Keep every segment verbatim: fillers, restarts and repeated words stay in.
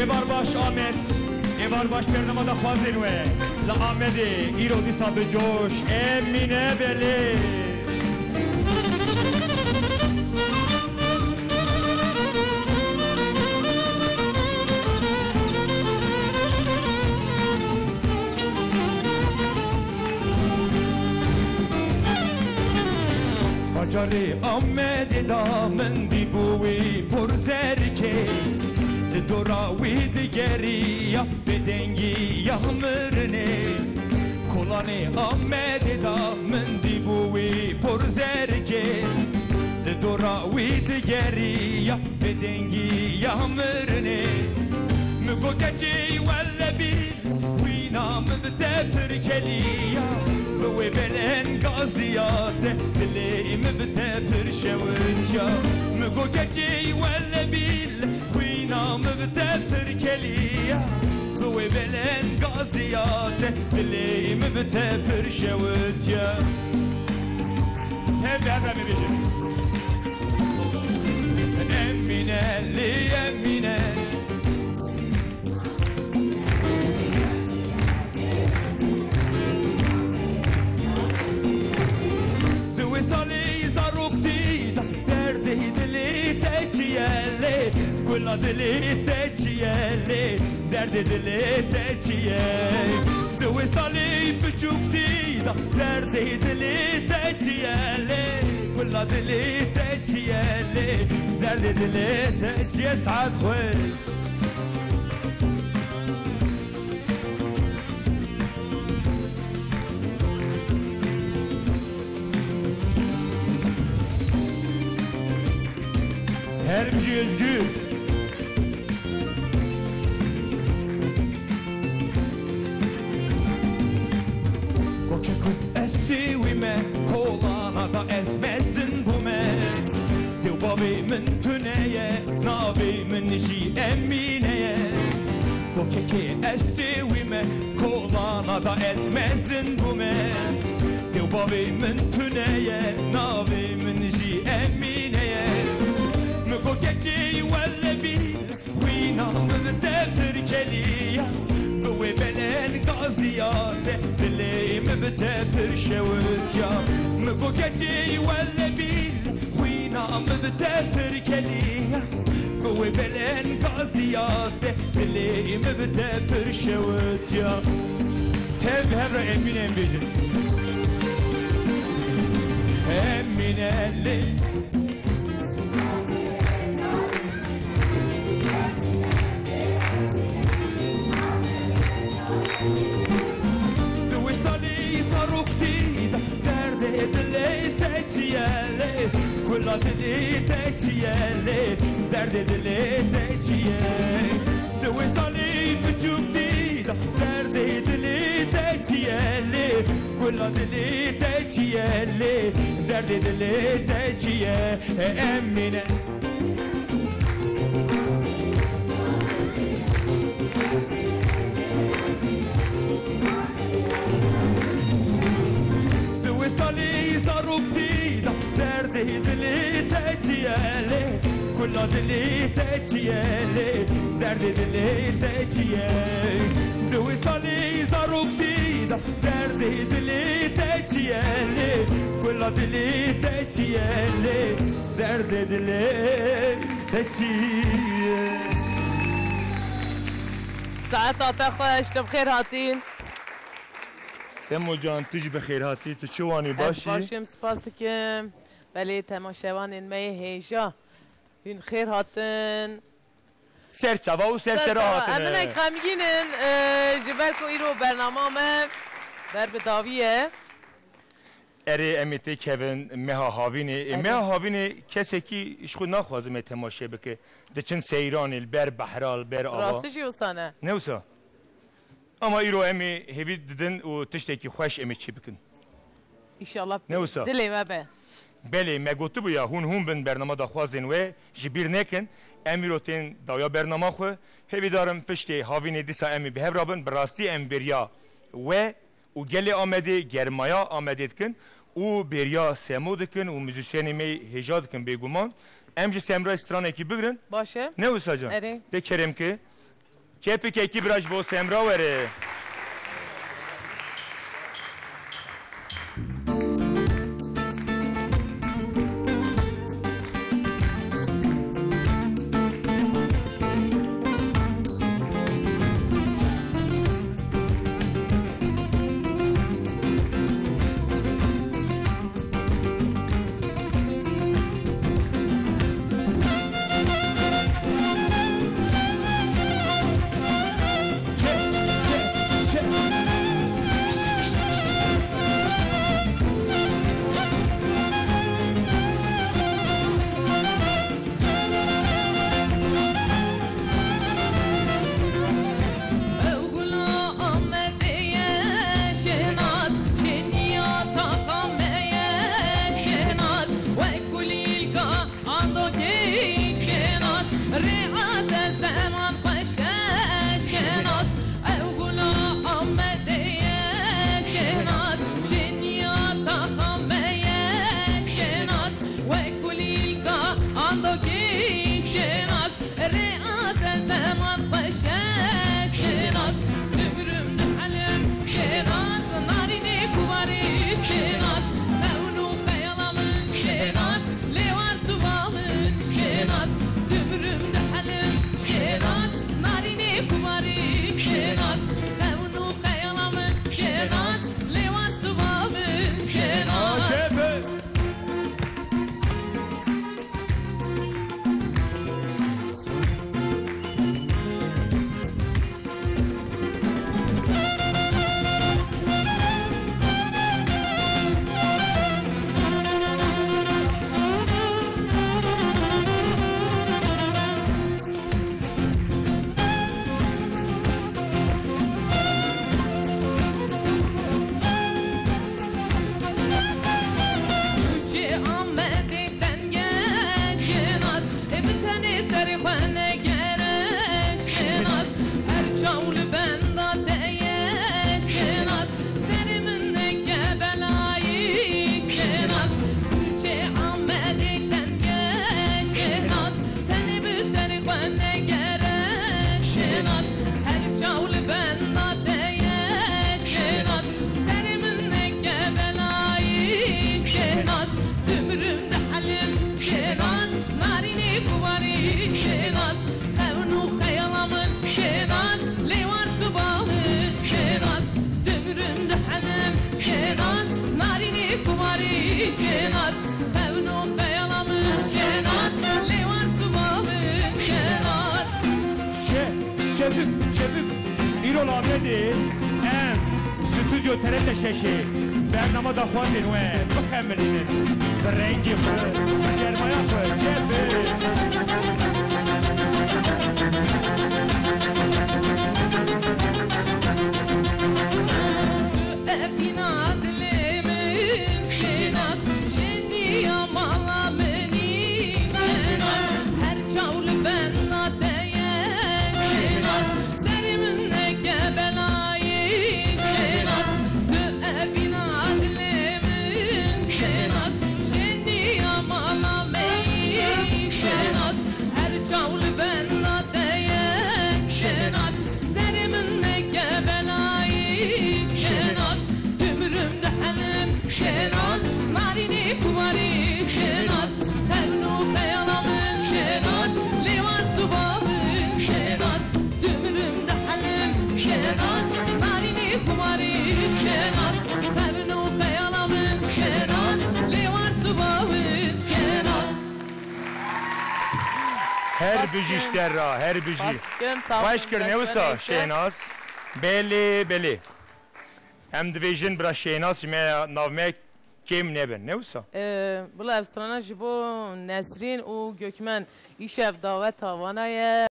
Êvar baş Amed, êvar baş bernama daxwazên we. Li Amedê îro dîsa bi coş Emîne belê. Bajarê Amedê da min dîbû wî por zerikê, li dora wî digeriya bêdengî ya mirinê. Kolanê Amedê da min dîbû wî por zerikê, li dora wî digeriya bêdengî ya mirinê. Min got keçê wele bî Xwîna min bi te pir keliya, bi wê belengazî ya te, dilê min bi te pir şewitiya. Min got keçê wele bîl, xwîna min bi te pir keliya, bi wê belengazî ya te, dilê min bi te pir şewitiya. Hevdî hevdî em ê bêjin. Emîne lê Emîne. Di wê salê zaroktî de derdê dilê te çi ye lê, gula dilê te çi ye lê, derdê dilê te çi ye? Di wê salê biçûktî de derdê dilê te çi ye lê, gula dilê te çi ye lê, derdê dilê te çi ye? Saet xweş. Her bijî Özgür. Kokek û ez sêwî me, kolana da ez mezin bûme. Dê û bavê min tune ye, navê min jî Emîne ye. Kokekê ez sêwî me, kolana da ez mezin bûme. Dê û bavê min tune ye, navê min jî Emîne ye. Min kokekê wele bî, xwîna min bi te pir keliya, bi wê belengazî ya te, dilê min bi te pir şewitiya. Min kokekê wele bî, xwîna min bi te pir keliya, bi wê belengazî ya te, dilê min bi te pir şewitiya. Tev bi hev re Emîne em bêjin. Emîne lê. Di wê salê zaroktî de derdê dilê te çi ye lê? Gula dilê te çi ye lê? Derdê dilê te çi ye? Di wê salê biçûktî de derdê dilê te çi ye lê? Gula dilê te çi ye lê? Derdê dilê te çi ye? E, Emîne. Di wê salê zaroktî de derdê dilê te çi ye lê? Kula dilê te çi ye lê? Derdê dilê te çi ye? Di wê salê zaroktî de derdê dilê te çi ye lê? Kula dilê te çi ye lê? Derdê dilê te çi ye? Saeta te xweş, tu bi xêr hatî. Semo can, tu jî bi xêr hatî. Tu çi wanî, baş î? Ez baş im, spas dikim. Belê temaşevanên me yê hêja. Hûn xêr hatin. Ser çava û ser sera hatine. Em hinek xemgîn in, e, ji ber ku îro bernama me ber bi dawî ye. Erê, em ê têkevin meha havînê. Ê, erê. Meha havînê kesekî ji xwe naxwaze me temaşe bike. Diçin seyranê li ber behra, li ber ava. Rastî jî wisa ne? Ne wisa? Ama îro em ê hêvî didin û tiştekî xweş em ê çê bikin. Înşallah. Ne wisa? Dilê me be. Belê, me gotibû ya, hûn hûn bin bernama daxwazên we ji bîr nekin. Em îro tên dawiya bernama xwe. Hêvîdar im piştê havînê dîsa em ê bi hev re bin. Bi rastî em bêriya we û gelê Amedê, germaya Amedê dikin û bêriya Semo dikin û muzîsyenê me hêja dikin bêguman. Em ji Semrayê stranekî bigrin. Baş e. Ne wisa can? Erê. De kerem ke. Çepikekî bira ji bo Semra were. Ew gula Amedê ye şênaz, şêniya taxa me ye şênaz, wek kulîlka andokê şênaz, rêa zezeman xweş e şênaz. Ew gula Amedê ye şênaz, şêniya taxa me ye şênaz, wek kulîlka andokê şênaz. Rêa zezeman xweş e şênaz, dibrim dihelim şênaz, narînê kuvarê şênaz, xewn û xeyala min şênaz, lêwar siba min şênaz, dibrim dihelim şênaz, narînê kuvarê şênaz, xewn û xeyala min şênaz, lêwar siba min şênaz. Acebe. Çê Amedê denge şênaz, ê bi tenê serê xwe negere şênaz, her çaw li benda te ye şênaz, serê min neke belayî şênaz. Çê Amedê denge şênaz, tenê bi serê xwe negere şênaz, her çaw li benda te ye şênaz, serê min neke belayî şênaz, dibrim dihelim şênaz, narînê kuvarê şênaz, xewn û xeyala min şênaz, lêwar siba min şênaz, dibrim dihelim şênaz, narînê kuvarê şênaz, xewn û xeyala min şênaz, lêwar siba min şênaz. Çe, çevik, çevik. Îro li Amedê em stûdyo T R T şeşê bernama daxwazên we bixemilînin. Bi rengê xwe, bi germaya xwe, çevik. Evîna dilê min şênaz, şêniya mala min î şênaz, her çaw li benda te ye şênaz, serê min neke belayî şênaz, tu evîna dilê min şênaz, şêniya mala min î şênaz, her çaw li benda te ye şênaz, serê min neke belayî şênaz, dibrim dihelim şênaz, narînê kuvarê şênaz, xewn û xeyala min şênaz, lêwar siba min şênaz, dibrim dihelim şênaz, narînê kuvarê şênaz, xewn û xeyala min şênaz, lêwar siba min şênaz. Her bijî ji te re, her bijî. Spas dikim, sağ olun. Xweş kir, ne wisa Şênaz? Belê, belê. Em dibêjin bira Şênaz ji me ya, nav me kêm nebin, ne wisa? Ee, bila ev strana ji bo Nesrîn û Gökmen îşev daweta wana ye.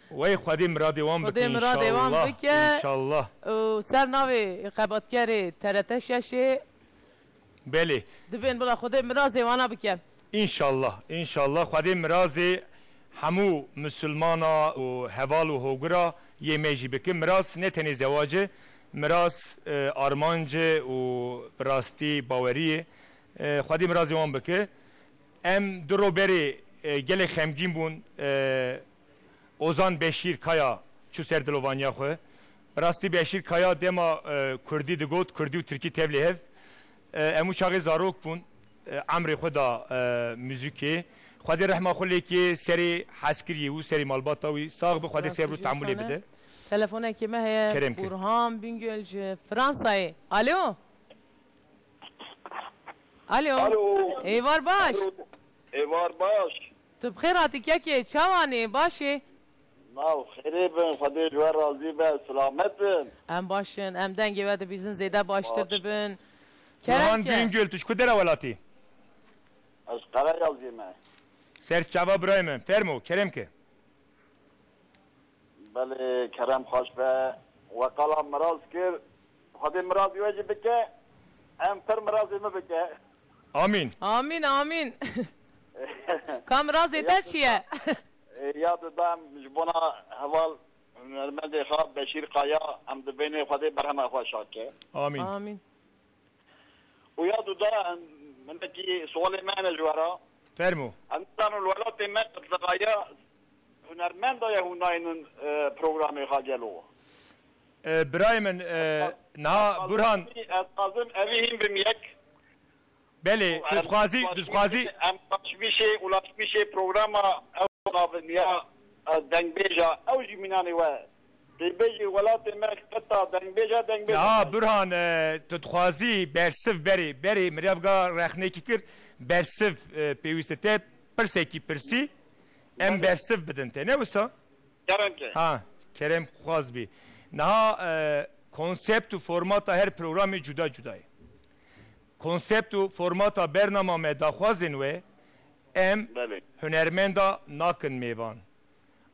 Wey Xwedê miradê wan bike, Xwedê miradê wan bike. İnşallah. Û ser navê xebatkerê T R T şeşê. Belê. Dibên bila Xwedê mirazê wana bike. Înşallah, înşallah. Xwedê mirazê hemû misilmana û heval û hogura yê me jî bike. Miraz ne tenê zewac e, miraz, e, armanc e û bi rastî bawerî ye. E, Xwedê mirazê wan bike. Em du ro berê, e, gelek xemgîn bûn. E, Ozan Beşîr Kaya çû ser dilovaniya xwe. Bi rastî Beşîr Kaya dema, e, kurdî digot, kurdî û tirkî tevlî hev. E, em û çaxê zarok bûn, e, emrê xwe da, e, muzîkê. Xwedê rehma xwe lê kê serê hezkiriyê û serê malbata wî. Sax bi, Xwedê sebr û Rastî jî tehmûlê wisa ne. Bide. Telefonekê me heye. Kerem ke. Burhan Bingöl ji Fransayê. Alo. Alo. Alo. Êvar baş. Alo. Êvar baş. Tu bi xêr hatî kekê, çawan ê, baş ê? Nav xêrê bin, Xwedê ji we razî be, silamet bin. Em baş in, em dengê we dibîzin zêde baştir Baş. Dibin. Kerem Burhan ke. Bingöl, tu ji ku dera welatî? Ez Qereyaziyê me. Ser çava birayê min, fermo, kerem ke. Belê, kerem xweş be. We qala miraz kir. Xwedê mirazî we jî bike. Em pir mirazê min bike. Amîn. Amîn, amîn. Ka mirazê te çi ye? E, ya dida em ji bona heval hunermendê xwe Beşîr Kaya em dibênê Xwedê berhema xwe şa ke. Amîn. Amîn. Û ya duda, em, hinekî sualê me hene ji we re. Fermo. Em nizanin li welatê me qetlixaya hunermenda ye hûn naynin, e, programê xwe gelo. E, birayê min, e, niha Burhan. Ez dixwazim evî hîn bim yek. Belê, Û tu em dixwazî, tu dixwazî. Em laşmîşê û laşmîşê programa ew navin ya, e, dengbêja, ew jî mînanê we. Dê bêjî welatê me qeta dengbêja, dengbêja. Ya Burhan, e, tu dixwazî bersiv berê, berê miryav ga rexnekî kir, bersiv, e, pêwîst e te pirsekî pirsî, em Belê. Bersiv bidin te, ne wisa? Kerem ke. Ha, kerem xwaz bî. Niha, e, konsept û formata her programê cuda cuda ye. Konsept û formata bernama me daxwazên we, em Belê. Hunermenda nakin mêvan.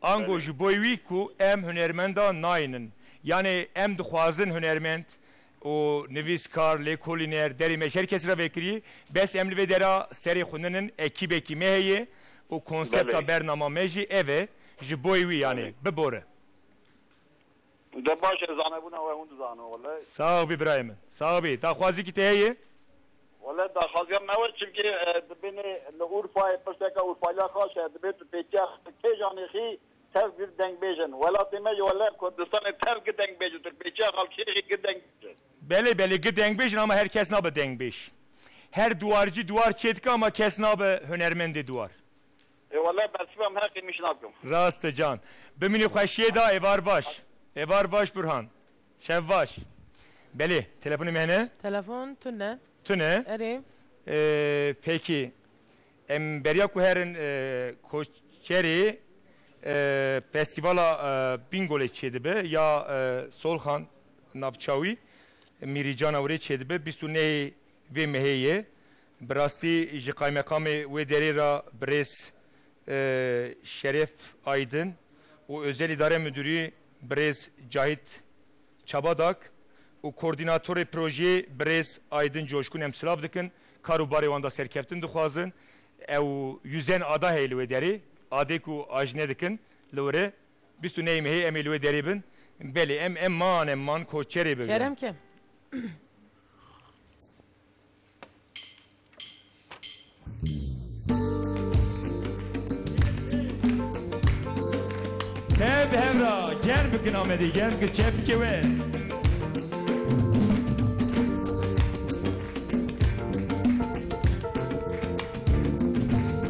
Ango Belê. Ji bo wî ku em hunermenda naynin. Yanê em dixwazin hunermend û nivîskar, lêkolîner, derê me ji her kesî re vekirî, bes em li vê dera serê xwe ninin, ekîbekî me heye û konsepta Belê. Bernama me jî ev e, ji bo wî yanê Belê. Bibore. De baş e, zanebûna we hûn dizano, wele. Sax bî birayê min. Sax bî. Daxwazîkî te heye? Wele daxwaziya me we, çimkî, e, dibênê li Urfayê pirseka Urfayla xaş e, dibê tu pêçiya kê janê xî tev gir dengbêjin. Welatê me jî wele Kurdistanê tev gir dengbêjin, tu pêçiya xalkê xî gir dengbêjin. Belê, belê, gir dengbêjin ama her kes nabe dengbêj. Her duwarcî duwar çêdike ama kes nabe hunermendê duwar. Ê wele bersiva min heqê min ji nakim. Rast e can. Bimînî xweşiyê de êvar baş. Êvar baş Burhan. Şev baş. Belê, telefonê me hene? Telefon tune. Tune? Erê. Ee, peki. Em beriya ku herin, e, koçerê, e, festîvala, e, Bingolê çêdibe ya, e, Solxan navçawî, Mîrîcana wê çêdibe, bîst û nehê vê mehê ye. Bi rastî ji qaymeqamê wê derê re birêz, e, Şeref Aydin û Özel İdare Müdürü birêz Cahit Çabadak û koordînatorê projeyê birêz Aydin Coşkun em silav dikin. Kar û barê wan da serkeftin dixwazin. Ew yüzen ada heye li wê derê. Adê ku ajne dikin li were. Bîst û nehê mehê em ê li wê derê bin. Belê, em, em man, em man koçerê bibin. Kerem ke. Tev hevra, germ bikin Amedê, germ bikin çepikê we.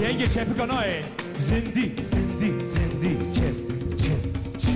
Dengê çepika nayê. Zindî, zindî, zindî, çep, çep, çep.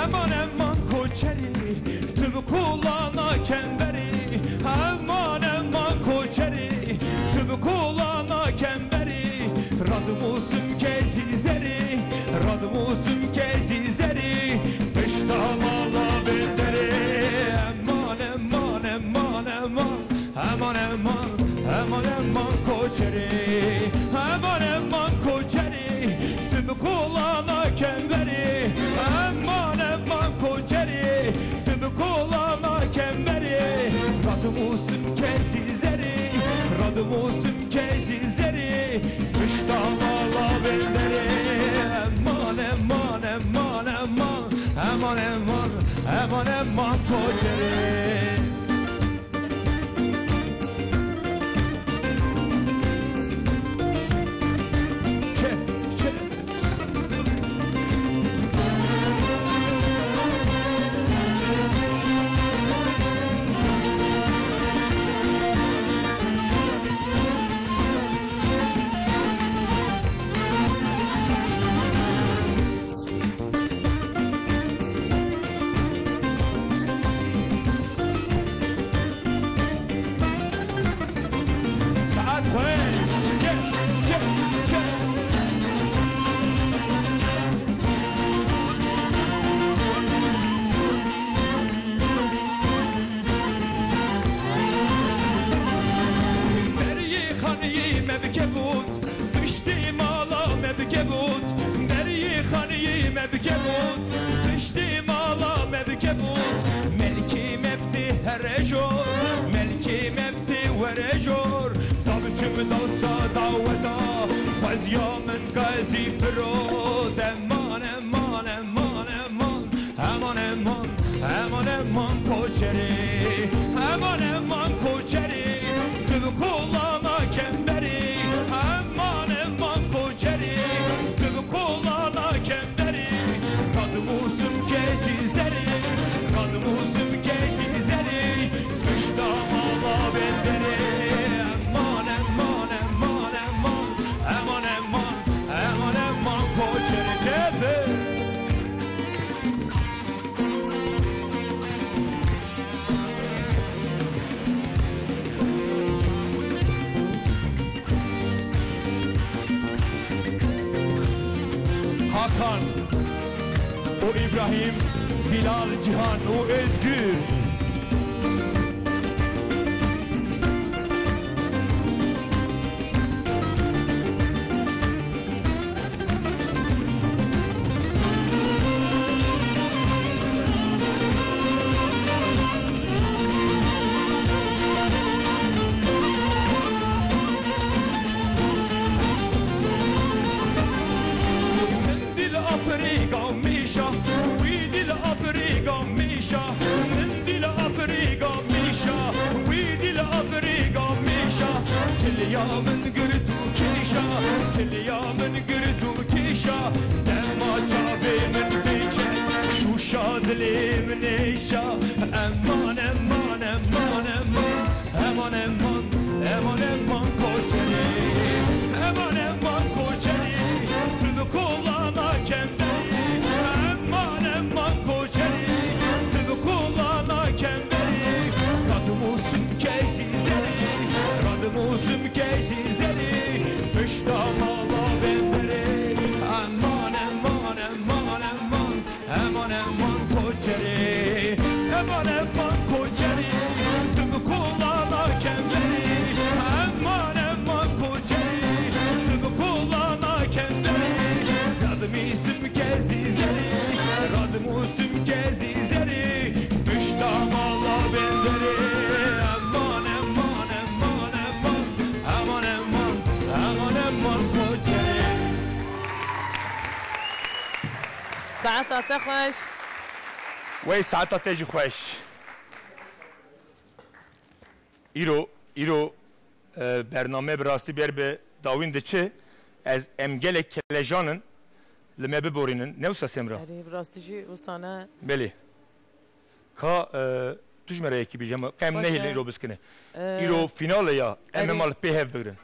Eman, eman koçerî, tu bi kolana kemberî. Eman, eman koçerî, tu bi kolana kemberî. Radimûsim kezî zerî, Radimûsim kezî zerî, pişta mala benderê. Eman, eman, eman, eman. Eman, eman, eman, eman koçerê. Eman, eman koçerê, tu bi kolana kemberê. Eman, eman koçerê, tu bi kolana kemberê. Radimûsim kezî zerî, radimûsim kezî zerî, pişta mala benderê. Eman, eman, eman, eman, eman, eman, eman, eman koçerê. Çe, çe. Saet xweş. Çe, çe, çe. Beriyê xaniyê me bike bût, piştê mala me bike bût. Beriyê xaniyê me bike bût, piştê mala me bike bût. Melkê me vtê here jor, melkê me vtê were jor. Da biçim dawsa daweta, xweziya min gazî firot. Eman, eman, eman, eman. Eman, eman, eman, eman koçerê. Eman, eman koçerê, tu bi kolana kemberê. Eman, eman koçerê, tu bi kolana kemberê. Radimûsim kezî zerê, radimûsim kezî zerê, pişta mala benderê. Eman, eman, eman, eman, eman, eman, eman, eman koçerê. Çepe. Hakan û Îbrahîm, Bilal, Cîhan û Ozgur. Min dîl Afrîka mêşa, wî dîl Afrîka mêşa. Min dîl Afrîka mêşa, wî dîl Afrîka mêşa. Tiliya min gird û kêşa, tiliya min gird û kêşa. Dema çavê min pêçe, şûşa dilê min êşa. Eman, eman, eman, eman. Eman, eman, eman, eman koçerê. Eman, eman koçerê, tu bi kolana kemberê. Eman, eman koçerê, tu bi kolana kemberê. Radimûsim kezî zerê, radimûsim kezî zerê, pişta mala benderê. Eman, eman, eman, eman. Eman, eman koçerê, eman, eman koçerê, tu bi kolana kemberê. Eman, eman koçerê, tu bi kolana kemberê. Radimîsim kezî zerê, radimûsim kezî zerê, pişta mala benderê. Eman, eman, eman, eman, eman, eman, eman, eman koçerê. Saeta te xweş. Wey saeta te jî xweş. Îro, îro, e, bername bi rastî ber bi dawîn diçi. Ez, em gelek kelejan in, li me biborînin. Ne wisa Semra? Erê, bi rastî jî wisa ne. Belê. Ka, e, tu ji me re yekî bêje, em qem nehêlin îro biskine. E, îro fînal e ya, em ê mal pê hev bigrin.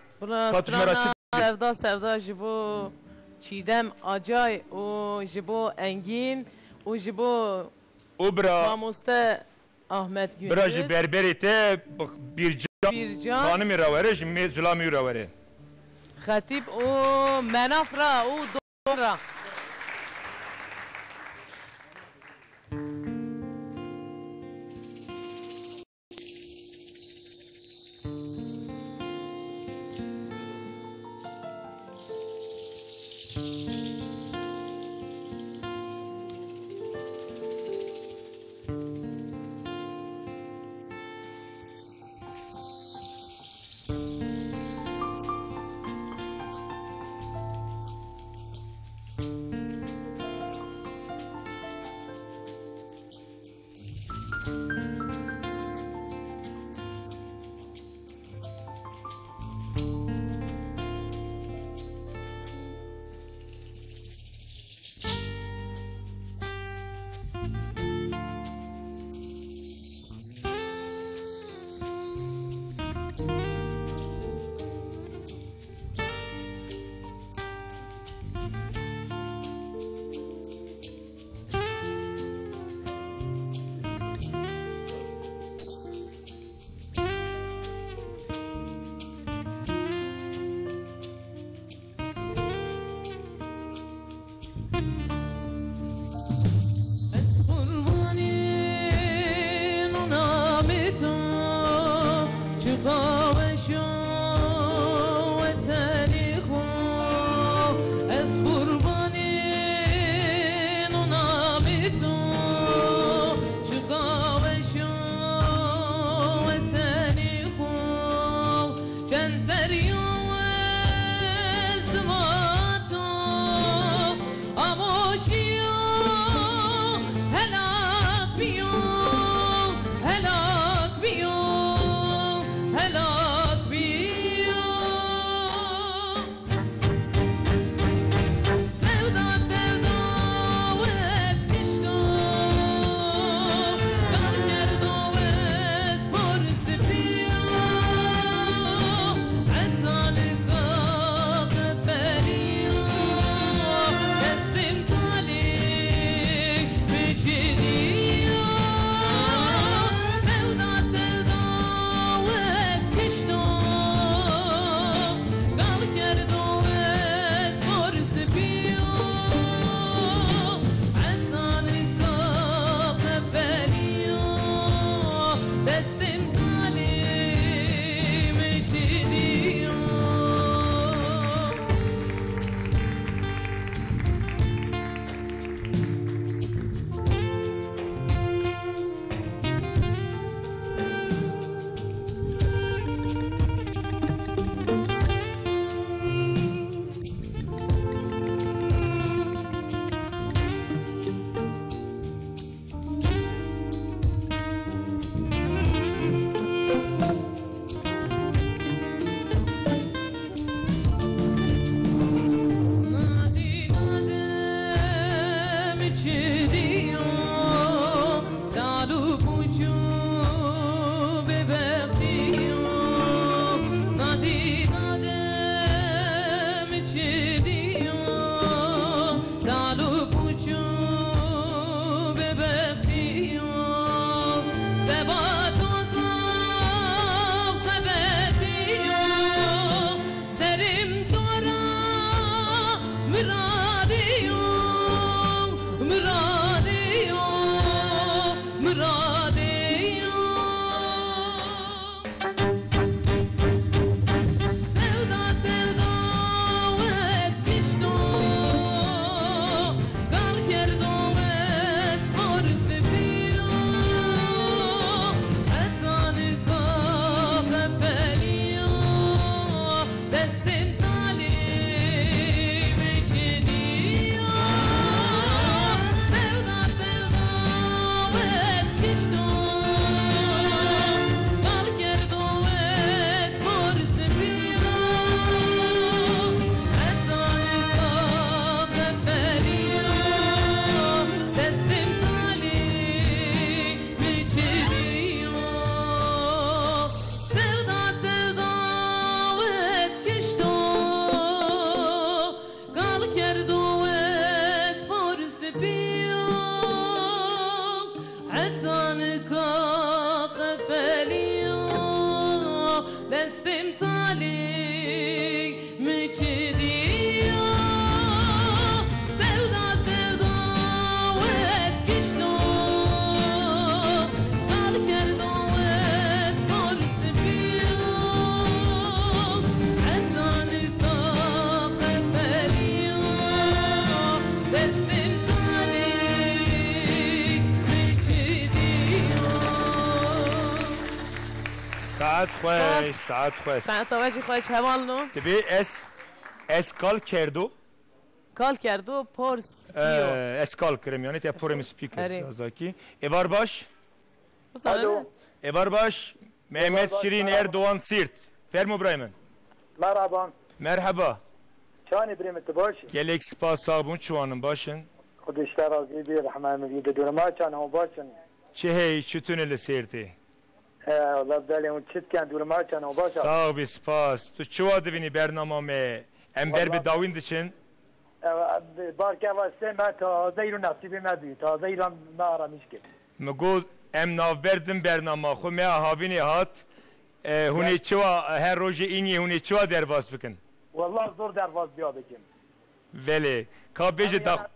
Ka tu ji me re çi dibêjî? Sevda, Sevda ji bo Çîdem Acay û ji bo Engîn û ji bo û bira mamoste Ahmet Gündüz. Bira ji berberê te, Bîrcan, Bîrcan. Xanimê re were, ji mê zilamî re were. Xetîb û Menaf ra û ra. Ez qurbanî nûna me to, çiqa weş o wetenê xwe. Ez qurbanî nûna me to, çiqa weş o wetenê xwe. Çend serî yo ez dimato, amo jiyo helak biyo, helak biyo, helak biyo. Sevda, sevda, ez kişto, gal kerdo, ez por sipiyo, heta nika qeferiyo, destê min talê min çi diyo. Sevda, sevda, ez kişto, gal kerdo, ez por sipiyo, heta nika qeferiyo, destê min talê min çi diyo. Dal û puç û bêbextî yo, seba doza xebetî yo, serê min to ra miradê yo, miradê yo, miradê yo. Sevda, sevda, ez kişto, gal kerdo, ez por sipiyo, heta nika qefeliyo, destê min talê min çi diyo. Sevda, sevda, ez kişto, gal kerdo, ez por sipiyo, heta nika qefeliyo, destê min talê min çi diyo. Sevda, sevda, ez kişto, gal kerdo, ez por sipiyo, heta nika qefeliyo, destê min talê min çi diyo. Sevda, sevda, ez kişto, gal kerdo, ez por sipiyo, heta nika qefeliyo, destê min talê min çi diyo. Saet xweş, saet xweş. Saeta we jî xweş, hevalno. Dibê ez, ez kal kerdo. Kal kerdo, por spî yo. Ee, ez kal kirim, yani te porê min spî kir, Erê. Zazakî. Êvar baş? Alo. Êvar baş. Mehmet Şirîn Erdoğan Siirt. Fermo birayê min. Merhaba. Merhaba. Çanê birê min, tu baş î? Gelek spas, sağ bûn, çiwanim, baş in. Xwedê ji te razî bî, rehma min bî. Di dûrima çan hûn baş in? Çi hey, çi tune li Sêrtê? He, wela belê, hûn çi dikin, dûrima çan hûn baş in? Sağ bî, spas. Tu çiwa dibînî bernama me? Em ber bi dawîn diçin. Ev, barke va sê me taze îro nesîbê me bî. Taze îro me aramîş kir. Min got, em navber din bernama xwe me a havînê hat. E, hûn ê çiwa, her rojê îniyê hûn ê çiwa derbas bikin? Wela zor derbas biya bikin. Belê. Ka bêje da.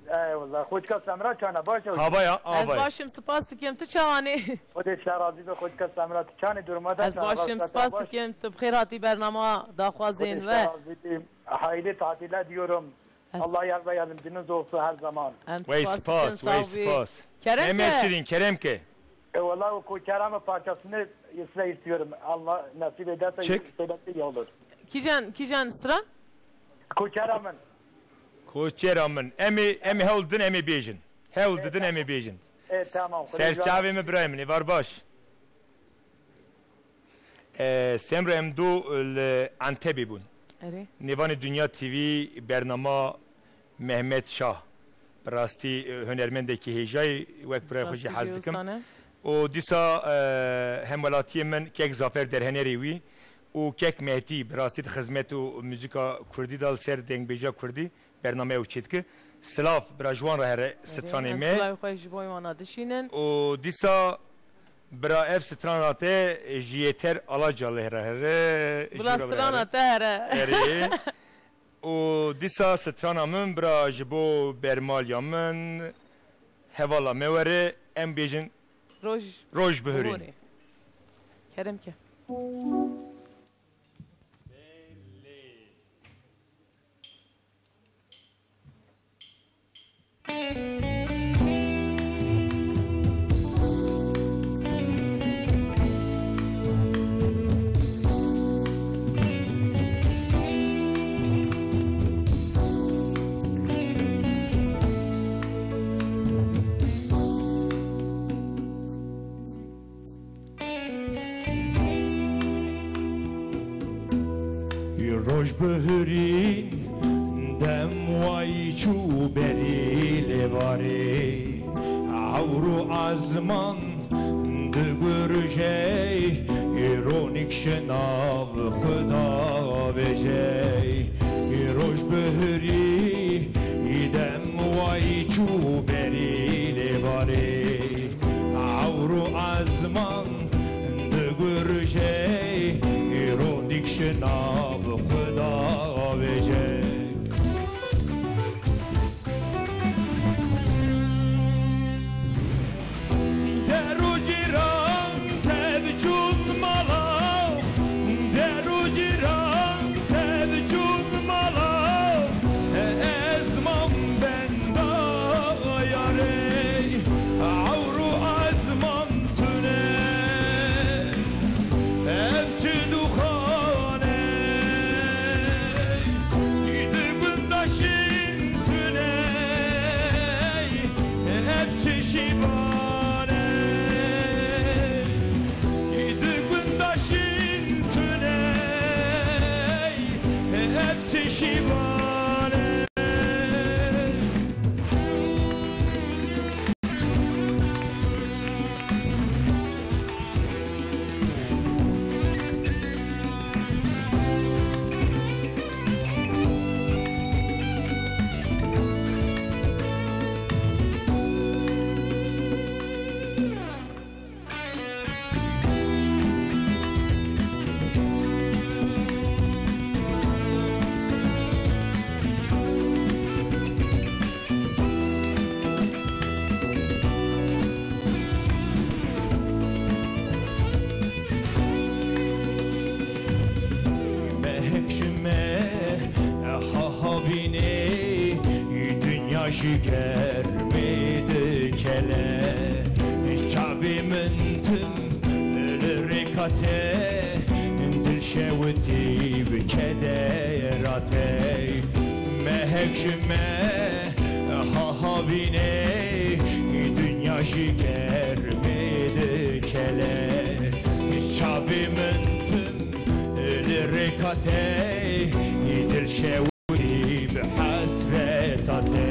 Ey wela, xwişka Semra çana baş e? Havaya, havaya. Ez baş im, spas dikim, tu çawanî? Xwedê ji te razî be, xwişka Semra, tu çanê, duruma te çana? Ez baş im, spas dikim, tu bi xêr hatî bernama daxwazên we. Xwedê ji te razî be. Hayırlı tatiller diyorum. Allah yar ve yardımcınız olsun her zaman. Em spas dikin, sağ ol. Wey spas, wey spas. Kerem ke. Mehmet Şirin, kerem ke. E, valla o Koçeram'ın parçasını size istiyorum. Allah nasip ederse söylese iyi olur. Kîjan, kîjan stran? Koçeram'ın. Koçeram'ın. Em ê, em ê hewl din, em ê bêjin. Hewl didin, em ê bêjin. E, tamam. Ser çavê min birayê min, êvar baş. E, Semra, em du li Entebê bûn. Erê. Nêvanê Dinya T V bernama Mehmet Şah. Bi rastî, e, hunermendekî hêja ye, wek birayê xwe jî hez dikim. Û dîsa, e, hemwelatiyê min kek Zafer derhenerê wî û kek Mehdî bi rastî di xizmet û muzîka kurdî de li ser dengbêjiya kurdî. Bername ew çêdike. Silav, bira ji wan re here stranê me. Em silavê xwe ji bo wana dişînin. Û dîsa bira ev strana te ji Yeter Alaca lê re here. Bila strana te here. Erê. Û dîsa strana min bira ji bo bermaliya min, hevala me were, em bêjin roj, roj bihurîn. Kerem ke. Roj bihurîn dem way çû berî lêvarê, ewr û ezman digurjey, îronik şinav xuda vêjey. Roj bihurî dem way çû berî lêvarê, ewr û ezman digurjey, îro dîk şina bi Xuda vêjey. Der û cîran tev çûn mala, der û cîran tev çûn mala, ezman benda yarê, ewr û ezman tune. Ev çi duxane, di gundaşîn tune. Ev çi şîvane, di gundaşîn tune. Ev çi şîvane. Mehek ji me ha havînê, dinya ji germê dikele. Çavê min tim li rêka te, dil şewitî bi kedera te. Mehek ji me ha havînê, dinya ji germê Tey, dil şewitî bi hesreta te.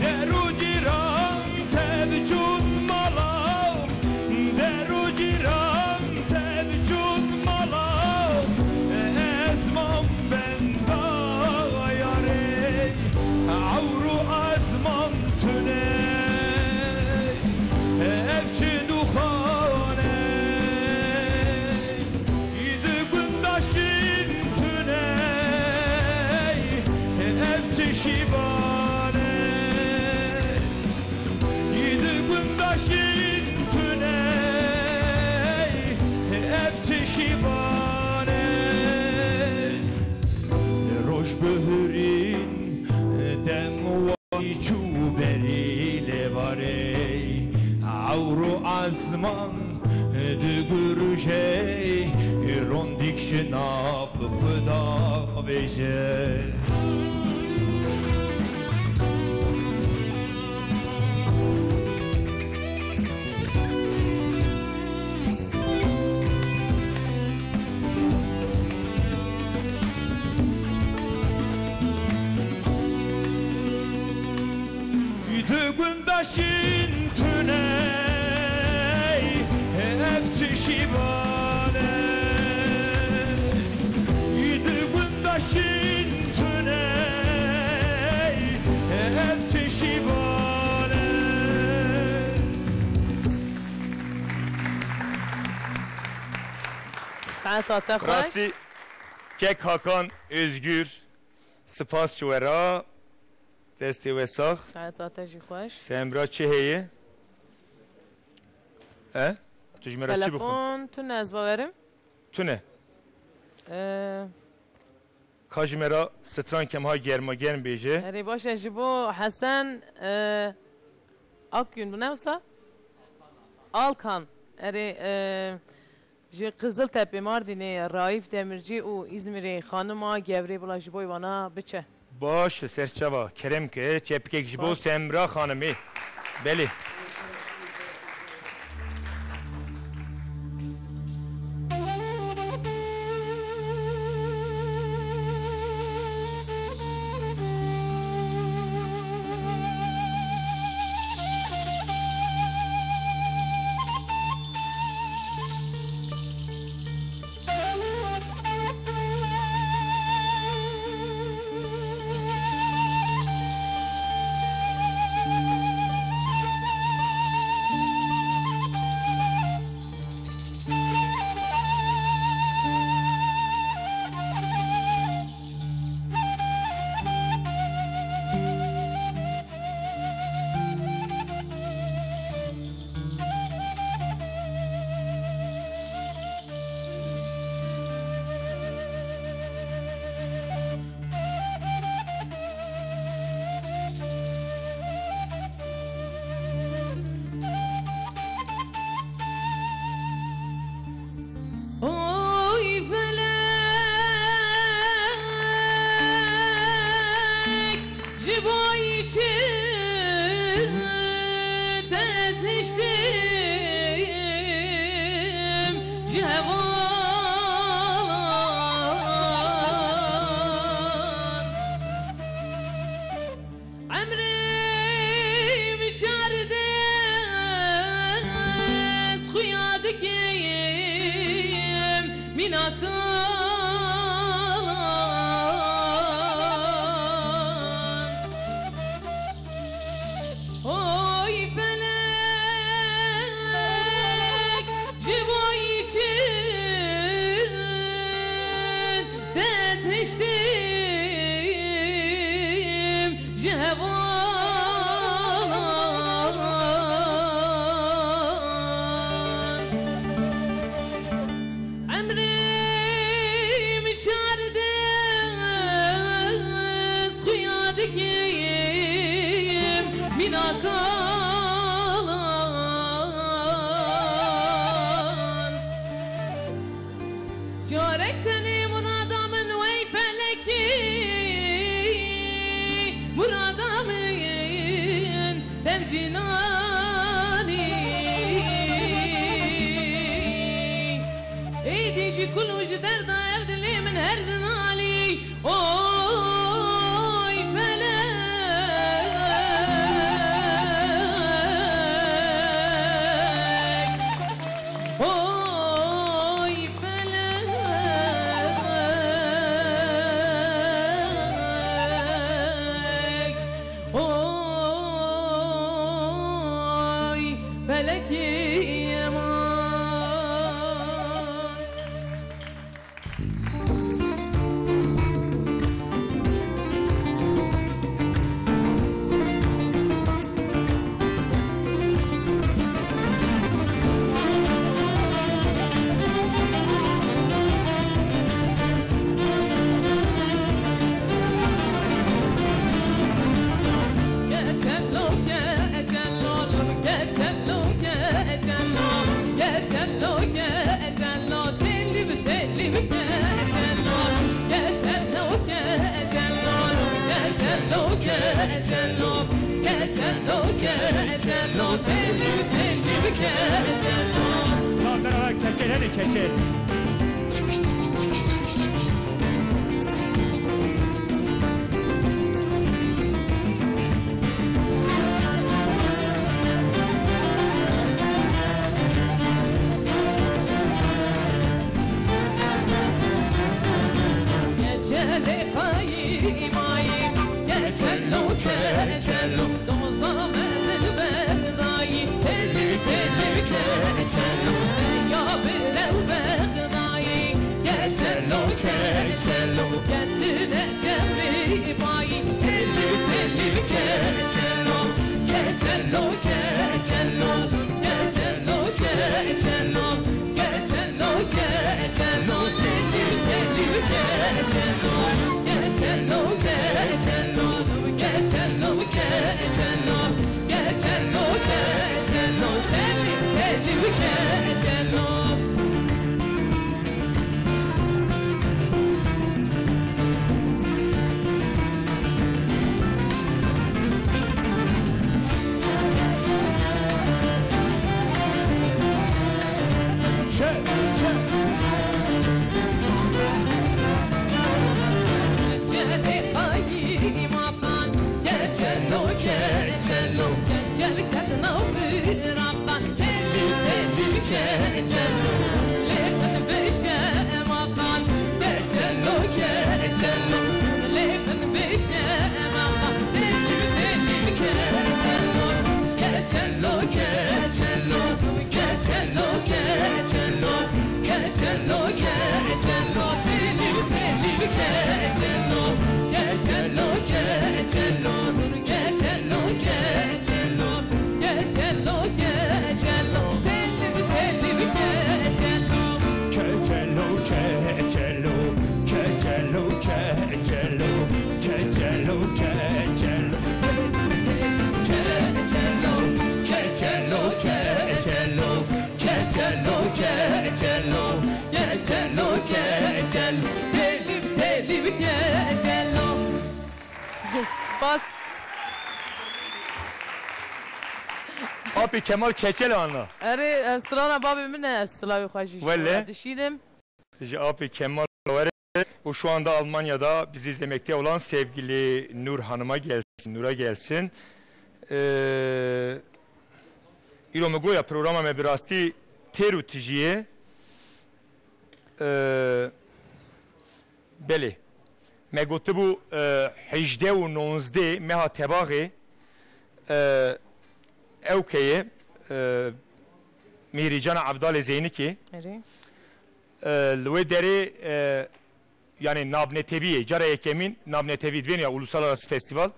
Der û cîran tev çûn mala, der û cîran tev çûn mala, ez mam benda yarê, ewr û ezman tune, ev çi dûxane, di gunda şîn tune, ev çi şîvane, di gunda şîn tune, ev çi şîvane. Roj bihurîn dem warî çû berî lêvarê, ewr û ezman digurujê, rondîk ji nav xuda vêje. Di gunda şîn tune, ev çi şîvane, di gunda şîn tune, ev çi şîvane. Saeta te xweş. Rastî, kek Hakan Özgür, spas ji we re. Destê we sax. Saeta te jî xweş. Semra çi heye? E? Tu ji me re çi bixwin? Telefon tune ez bawerim. Tune. Ee, Ka ji me re stran kemha germa germ bêje. Erê baş e, ji bo Hesen, e, Akgün, bu ne wisa? Alkan. Erê, e, ji Qiziltepe, Mardinê Raif Demirci û Îzmirê xanima Gevrê, bila ji bo wana biçe. Baş e, serçava. Kerem ke, çepikek ji bo Semra xanimê. Belê. Oy felek, ji bo çi te ziştim ji hevalan. Emrê min çar dest xuya dikim mînakan. Oy felek, ji bo çi te ziştim ji hevalan. Emrê min çar dest xuya dikim mînakan. Carek tenê murada min wey felekî, murada min dev cînanî. Keçelo, keçelo, keçelo, keçelo, deli, deli, keçelo. Lan beraber keçel, hadi keçel. Keçelê qayîmayî, keçelo, keçelo, doza mezin Bexdayî, telî, telî, keçelo, ya birew Bexdayî, keçelo, keçelo, ketine cemî bayî, telî, telî, keçelo, keçelo, keçelo, keçelo, keçelo. Keçelo, keçelo, telî, telî, keçelo. Keçelo, keçelo, keçelo, keçelo. Keçelo, keçelo, telî, telî, keçelo. Keçelo, keçelo, keçelo, keçelo, keçelo, keçelo, telî, telî, keçelo, keçelo, keçelo, keçelo, keçelo, keçelo, keçelo, telî, telî, keçelo. Keçelo, keçelo, keçelo, keçelo, keçelo, keçelo, keçelo, keçelo, keçelo, keçelo, keçelo, keçelo, keçelo, telî, telî, keçelo. Spas. Apê Kemal keçel ana. Erê, ev strana babê min e, ez silavê xwe jî ji Wele. we dişînim. Ji Apê Kemal were. O şu anda Almanya'da bizi izlemekte olan sevgili Nur Hanım'a gelsin, Nur'a gelsin. Ee, îro me goya programa me bi rastî têr û tijî ye. Ee, belê. Me gotibû, e, hejdeh û nonzdeh meha Tebaxê, e, ew keye, e, Mîhrîcana Evdalê Zeynikê. Erê. E, li wê derê, e, yani navnetevî ye. Cara yekemîn navnetevî dibên ya Uluslararası Festival.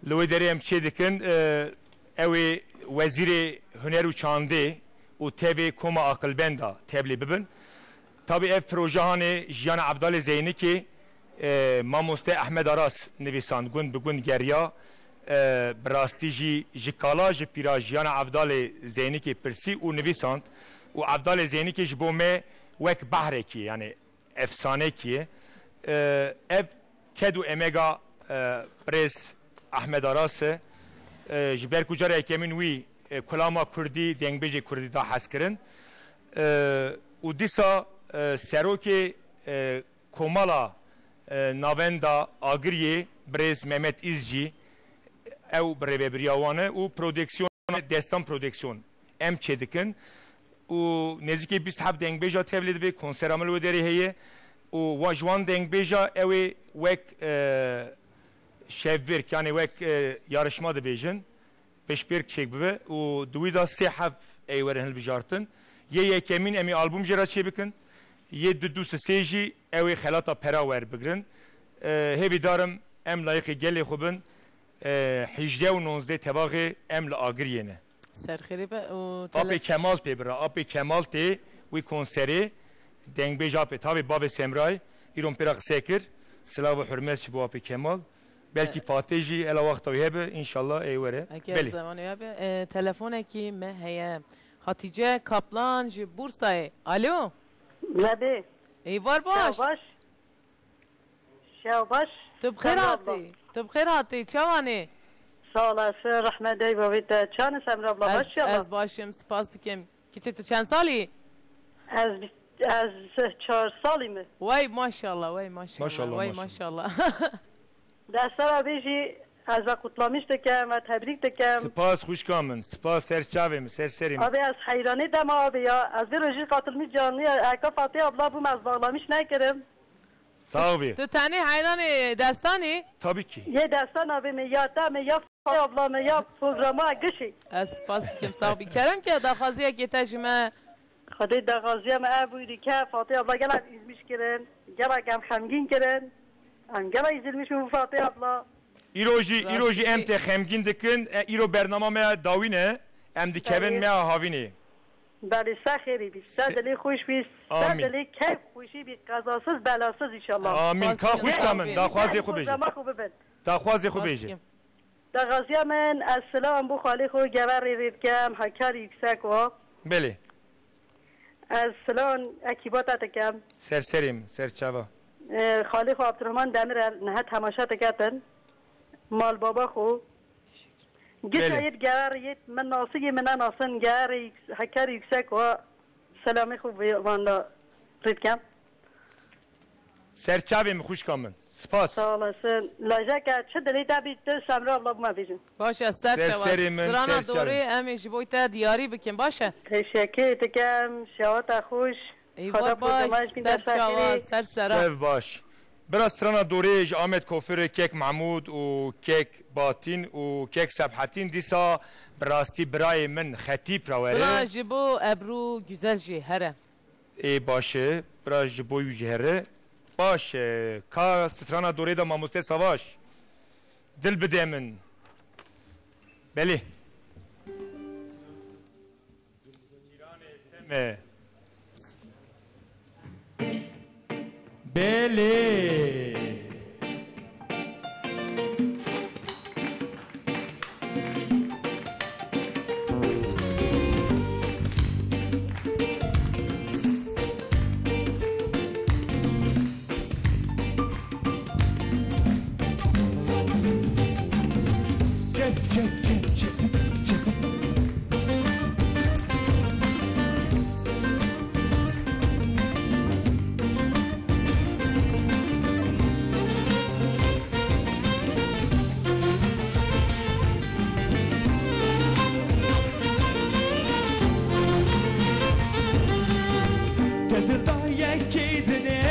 Li wê derê em çê dikin, e, ew ê Wezîrê Huner û Çandê û tevê Koma Aqilbenda tevlî bibin. Tabî ev proje hanê Jiyana Evdalê Zeynikê, e, Mamoste Ehmed Aras nivîsand, gund bi gund geriya, e, bi rastî jî ji kala ji pîra Jiyana Evdalê Zeynikê pirsî û nivîsand û Evdalê Zeynikê ji bo me wek behrekî, yani efsanekî ye. E, ev ked û emega, e, birêz Ehmed Aras e. E, ji ber ku cara yekemîn wî, e, kulama kurdî, dengbêjê kurdî da hezkirin. E, û dîsa, e, serokê, e, Komala, e, Navenda Agiriyê, birêz Mehmet İzci, ew bi rêvebiriya wan e û prodüksiyon, Destan Prodüksiyon em çêdikin û nêzîkî bîst heb dengbêja tevlî dibe, konsera min li wê derê heye û wa ji wan dengbêja ew ê wek, e, şevbirk, yani wek, e, yarışma dibêjin, pêşbirk çêk bibe û di wî de sê heb ê werin hilbijartin. Yê yekemîn em ê albûm jê re çêbikin, yê du du sisê jî ew ê xelata pera werbigrin. E, hêvîdar im em layîqê gelê xwe bin. E, hejdeh û nonzdeh Tebaxê em li Agiriyê ne. Serxêrê be û Apê tele- Kemal tê bira, Apê Kemal tê wî konserê, dengbêj Apê, tavê bavê Semray, îro min pê re qise kir. Silav û hurmet ji bo Apê Kemal. Belkî E- Fatê jî hela wexta wî hebe, înşallah ê were. Eger Belê. zemanê wî hebe. E, telefonekî me heye. Hatice Kaplan ji Bursayê. Alo. Nebê. Êvar baş. Şev baş. Şev baş. Tu bi xêr Semra abla. Hatî. Tu bi xêr hatî. Çawan ê? Sağ olasın. Rahmet ey bavê te. Çawan e Semra abla? Ez, baş ya? Ez başim. Spas dikim. Kiçik tu çend salî? Ez bîst, ez çar salî me. Wey maşallah, wey maşallah, Maşallah, wey maşallah. maşallah. Destana bêjî ez ve kutlamiş dikim ve tebrik dikim. Spas xwişka min. Spas ser çavê min, ser serê min. Abi ez heyranê dema abi ya. Ez vê rojî katılmış canlı ya. Eka Fatih abla bûm ez bağlamış nekirim. Sağ ol. Tu tenê heyranê Destanê? Tabii ki. Yê Destan abi mi ya te mi ya Fatih abla mi ya programa gişî. Ez spas dikim, sağ ol. Kerem ke daxwaziyekê te ji me. Xwedê daxwaziya me ev bûyî dike, Fatih abla gelek izmiş kirin, gelek em xemgîn kirin. Em gelek izilmiş bû Fatih abla. Îro jî, îro jî em Rastî. Te xemgîn dikin. E, îro bernama me ya dawî ne. Em dikevin Belê. Me ya havînê. Belê, se xêrî bî, se Se- dilê xweş bî, se Amîn. Dilê keyf xweşî bî, qezasız belasız inşallah. Amîn. Ka Rastî. Xwişka min, Amîn. Daxwazê xwe bêje. Programa xwe bibin. Daxwazê xwe bêje. Rastî. Daxwaziya min, ez silavan bo xalê xwe Geverê rê dikem, Hakkari Yüksek o. Belê. Ez silavan ekîba te dikem. Ser serê min, ser çava. Ee, xalê xwe Abdurrahman Demirel, niha temaşa diketin. Mal baba xwe. Gişa Belê. Yêt Geverê yêt, min nasî yê min nenasin, Geverê Yüks-, Hakkari Yüksek o. Selamê xwe vê-, van da rê dikem. Ser çavê min xwişka min. Spas. Sağ olasın. Lajeke çi dilê te bî tu Semra abla bûme bêjin. Baş e, ser Ser çava. Serê min, Strana ser çavê dorê min. Em ê ji bo te diyarî bikin, baş e? Teşekkür dikim. Şewata xweş. Eyvallah, Xweda baş, programaj bin ser dest çava, xêrê. Ser sera. Sev baş. Bira strana dorê ji Ahmet Kofir, Kek Mahmud û Kek Batin û Kek Sebhetîn dîsa bi rastî birayê min Xetîp ra were. Bira ji bo Ebru Güzel jî here. Ê baş e, bira ji bo wî jî here. Baş e, ka strana dorê de mamoste Savaş. Dil bide min. Belê. Cîranê te me. Belê. Çek, çek, çek, çek, çek. Te dil da yekê dinê,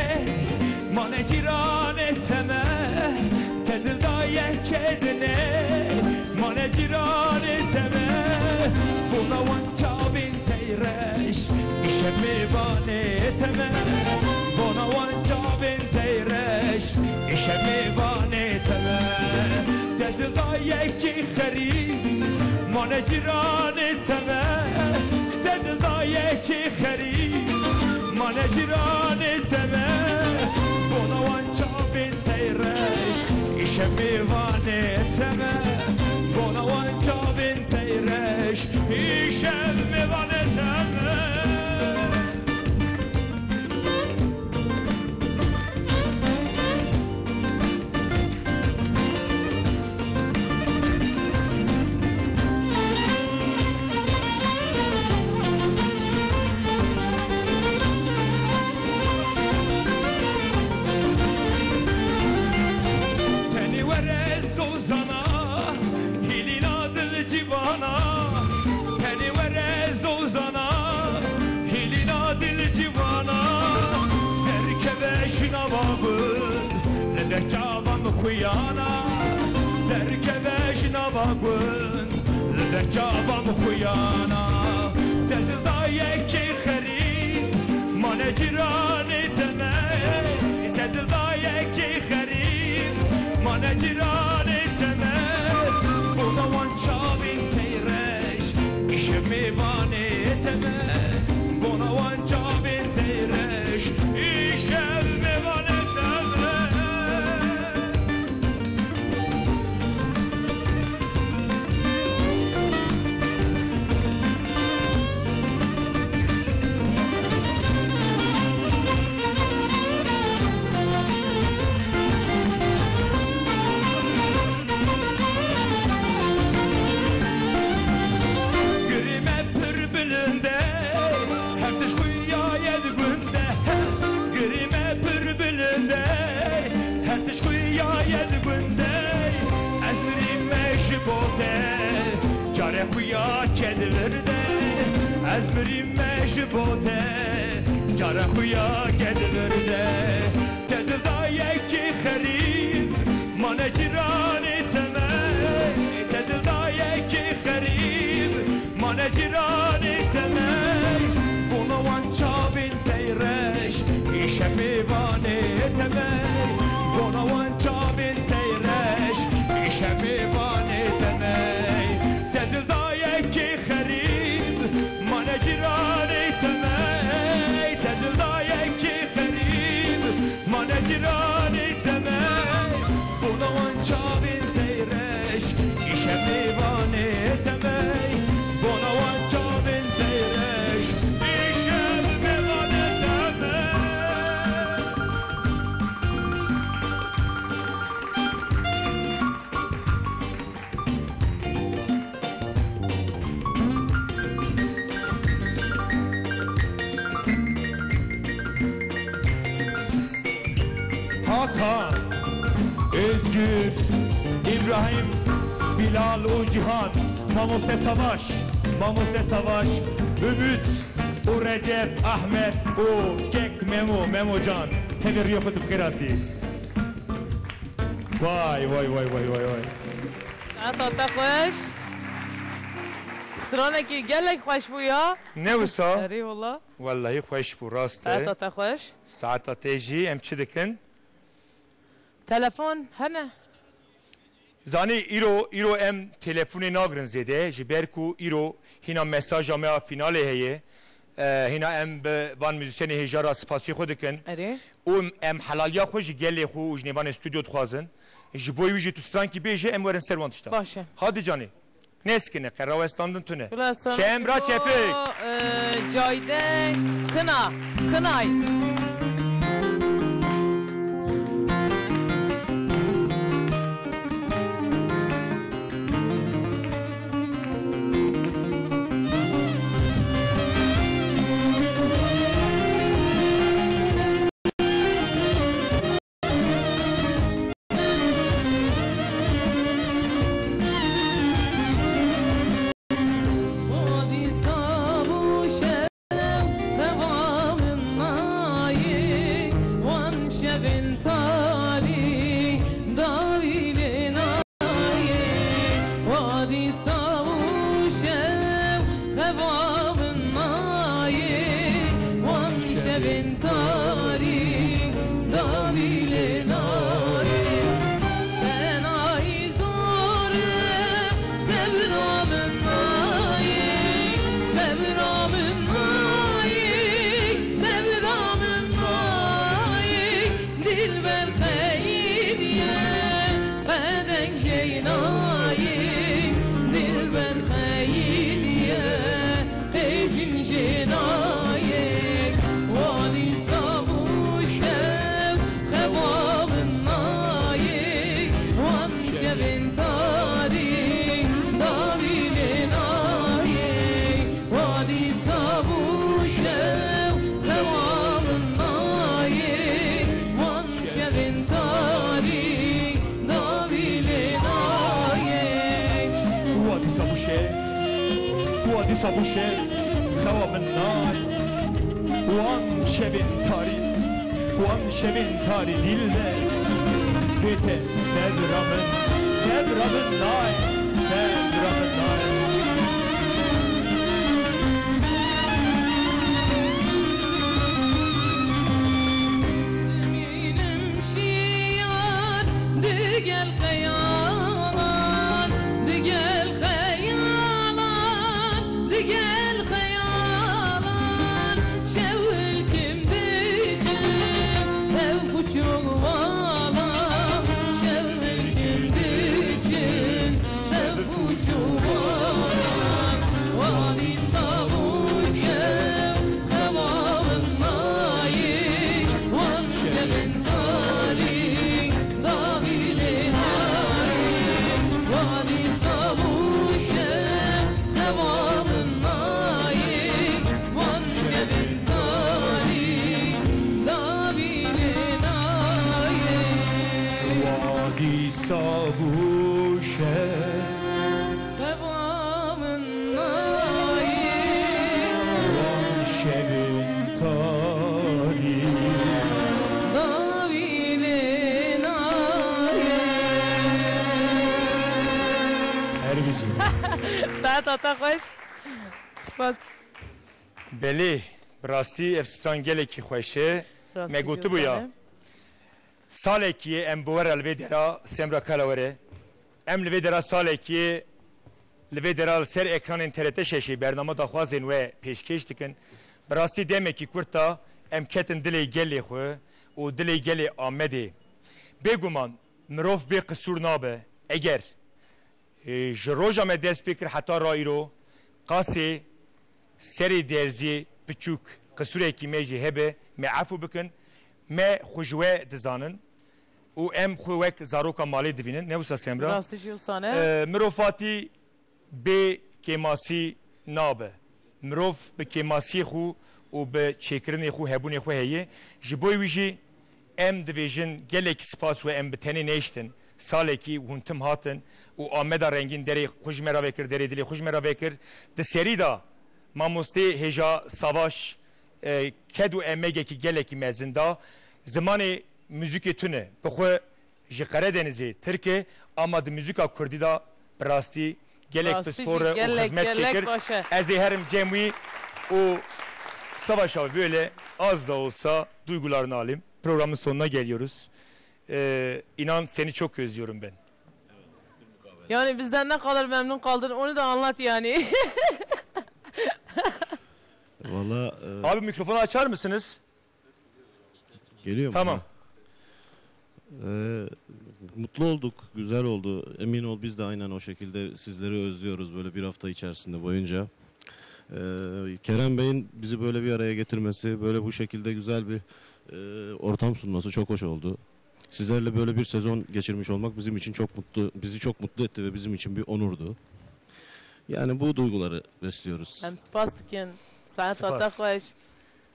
mane cîranê te me. Te dil da yekê dinê, mane cîranê te me. Bona wan çavên teyreş, îşev mêvanê te me. Bona wan çavên teyreş, îşev mêvanê te me. Te dil da yekê xerîb, mane cîranê te me. Te dil da yekê xerîb, mane cîranê te me. Bona wan çavên teyreş, îşev mêvanê te me. Bona wan çavên teyreş, îşev mêvanê te me. Tenê were zozana, hîlîna dil cîvana. Tenê were zozana, hîlîna dil cîvana. Derkeve ji nava gund, li ber çavan xuyana. Derkeve ji nava gund, li ber çavan xuyana. Te dil da yekê xerîb, mane cîranê te me. Te dil da yekê xerîb, mane cîranê te me. Bona wan çavên teyreş, îşev mêvanê te me. Bona wan çavên teyreş, îşev mêvanê te me. Ez mirîme ji bo te, cara xwe ya gel vir de. Te dildayekî xerîb, mane cîranê te me. Te dildayekî xerîb, mane cîranê te me. Bona wan çavên te yê reş, îşe mêvanê te me. Bona wan çavên te yê reş, îşe mêvanê te me. Te dildayekî xerîb, mane cîranê te me. Te dildayekî xerîb, mane cîranê te me. Bona wan çavên te yê reş, îşe mêvanê te me. Bona wan çavên te yê reş, îşe mêvanê te me. Hakan, Özgür, İbrahim, Bilal û Cihan, Mamoste Savaş, Mamoste Savaş, Ümit û Recep, Ahmet û Kek Memo, Memo Can, tevî riya xwe tu bi xêr hatî. Vay, vay, vay, vay, vay, vay. Saeta te xweş. Stranekî gelek xweş bû ya. Ne wisa? Erê wala. Wellahî xweş bû, rast e. Saeta te xweş. Saeta te jî, em çi dikin? Telefon hene. Zanî îro, îro em telefonê nagirin zêde, ji ber ku îro hîna mesaja me ya fînalê heye. E, hîna em bi van muzîsyenê hêja re spasiyê xwe dikin. Erê. Û em helaliya xwe ji gelê xwe û ji nêvanê stûdyo dixwazin. Ji bo wî jî tu strankî bêje, em werin ser wan tişta. Baş e. Hadi canê. Nesikine, qe rawestandin tune. Bila Semra Çepik. E, Cayde Kına, Kınay. Xeva min nayê, wan şevên tarî dawî lê nayê. Tenayî zor e, sebra min nayê, sebra min nayê, sebra min nayê. Dilber xeyîr ye, qedeng jê nayê. Dilber xeyîr ye, têjin jê nayê. Wadî sabû şev, xewa min nayê. Wan şevên tarî, dawî lê nayê. Wadî sabû şev, xewa min nayê. Wan şevên tarî, dawî lê nayê. Wadî sabû şev, wadî sabû şev, xewa min nayê. Wan şevên tarî, wan şevên tarî dilber. Bê te sebra min, sebra min nayê, sebra min nayê. Zimînim şiyar digel xeyalan, digel xeyalan, digel xeyalan. Şew hilkim diçin, hev kuçû vala. Şew hilkim diçin, hev kuçû vala. Wadî sabû şev, xewa min nayê. Wan şevên tarî, dawî lê nayê. Wadî sabû şev, xewa min nayê. Wan şevên tarî, dawî lê nayê. Wadî sabû şev. Xewa min nayê. Saeta te xweş. Spas. Belê, bi rastî ev stran gelekî xweş e. Rastî Me jî gotibû ya, wisa ne? Salekî em bi we re li vê dera, Semra Kalawere. Em li vê dera salekî, li vê dera li ser ekranên T R T şeşê bername daxwazên we pêşkêş dikin. Bi rastî demekî kurt da em ketin dilê gelê xwe û dilê gelê Amedê. Bêguman mirov bê qisûr nabe. Eger, e, ji roja me dest pê kir heta ra îro, qasê serê derziyê piçûk, qisûrekî me jî hebe, me efû bikin. Me xwe ji we dizanin û em xwe wek zaroka malê divînin. Ne wisa Semra? Rastî jî wisa ne. E, mirov hatî bê kêmasî nabe. Mirov bi kêmasiyê xwe û bi çêkirinê xwe hebûnê xwe heye. Ji bo wî jî em dibêjin gelek spas we em bi tenê nehiştin. Salekî hûn tim hatin û Ameda rengîn derê xwe ji me re vekir, derê dilê xwe ji me re vekir. Di serî de mamostê hêja Savaş, e, ked û emegekî gelekî mezin da. Zimanê muzîkê tune bi xwe ji Qeredenizê Tirk e, ama di muzîka kurdî de bi rastî gelek Rastî pispor jî e û gelek, xizmet gelek çêkir. Baş e. Ez ê herim cem wî û Savaş abi böyle az da olsa duygularını alayım. Programın sonuna geliyoruz. Ee, inan seni çok özlüyorum ben. Yani bizden ne kadar memnun kaldın, onu da anlat yani. Valla, e, Abi mikrofonu açar mısınız? Geliyor mu? Tamam. Ee, mutlu olduk, güzel oldu. Emin ol, biz de aynen o şekilde sizleri özlüyoruz böyle bir hafta içerisinde boyunca. Ee, Kerem Bey'in bizi böyle bir araya getirmesi, böyle bu şekilde güzel bir, e, ortam sunması çok hoş oldu. Sizlerle böyle bir sezon geçirmiş olmak bizim için çok mutlu, bizi çok mutlu etti ve bizim için bir onurdu. Yani bu duyguları besliyoruz. Em spas dikin. Saeta te Spas. Xweş.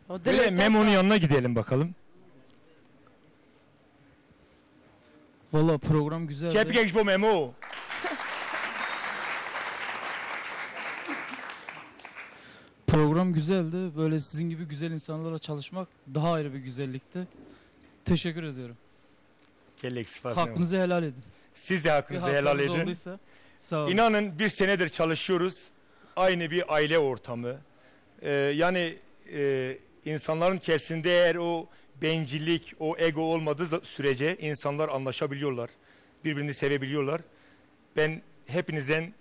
O Öyle dilê te Memo'nun sağ. Yanına gidelim bakalım. Valla program güzeldi. Çepkek ji bo Memo. Program güzeldi. Böyle sizin gibi güzel insanlarla çalışmak daha ayrı bir güzellikti. Teşekkür ediyorum. Gelek spas. Hakkınızı helal edin. Siz de hakkınızı helal edin. Bir hatanız olduysa, sağ olun. İnanın, bir senedir çalışıyoruz. Aynı bir aile ortamı. Ee, yani, e, insanların içerisinde eğer o bencillik, o ego olmadığı za- sürece insanlar anlaşabiliyorlar. Birbirini sevebiliyorlar. Ben hepinizden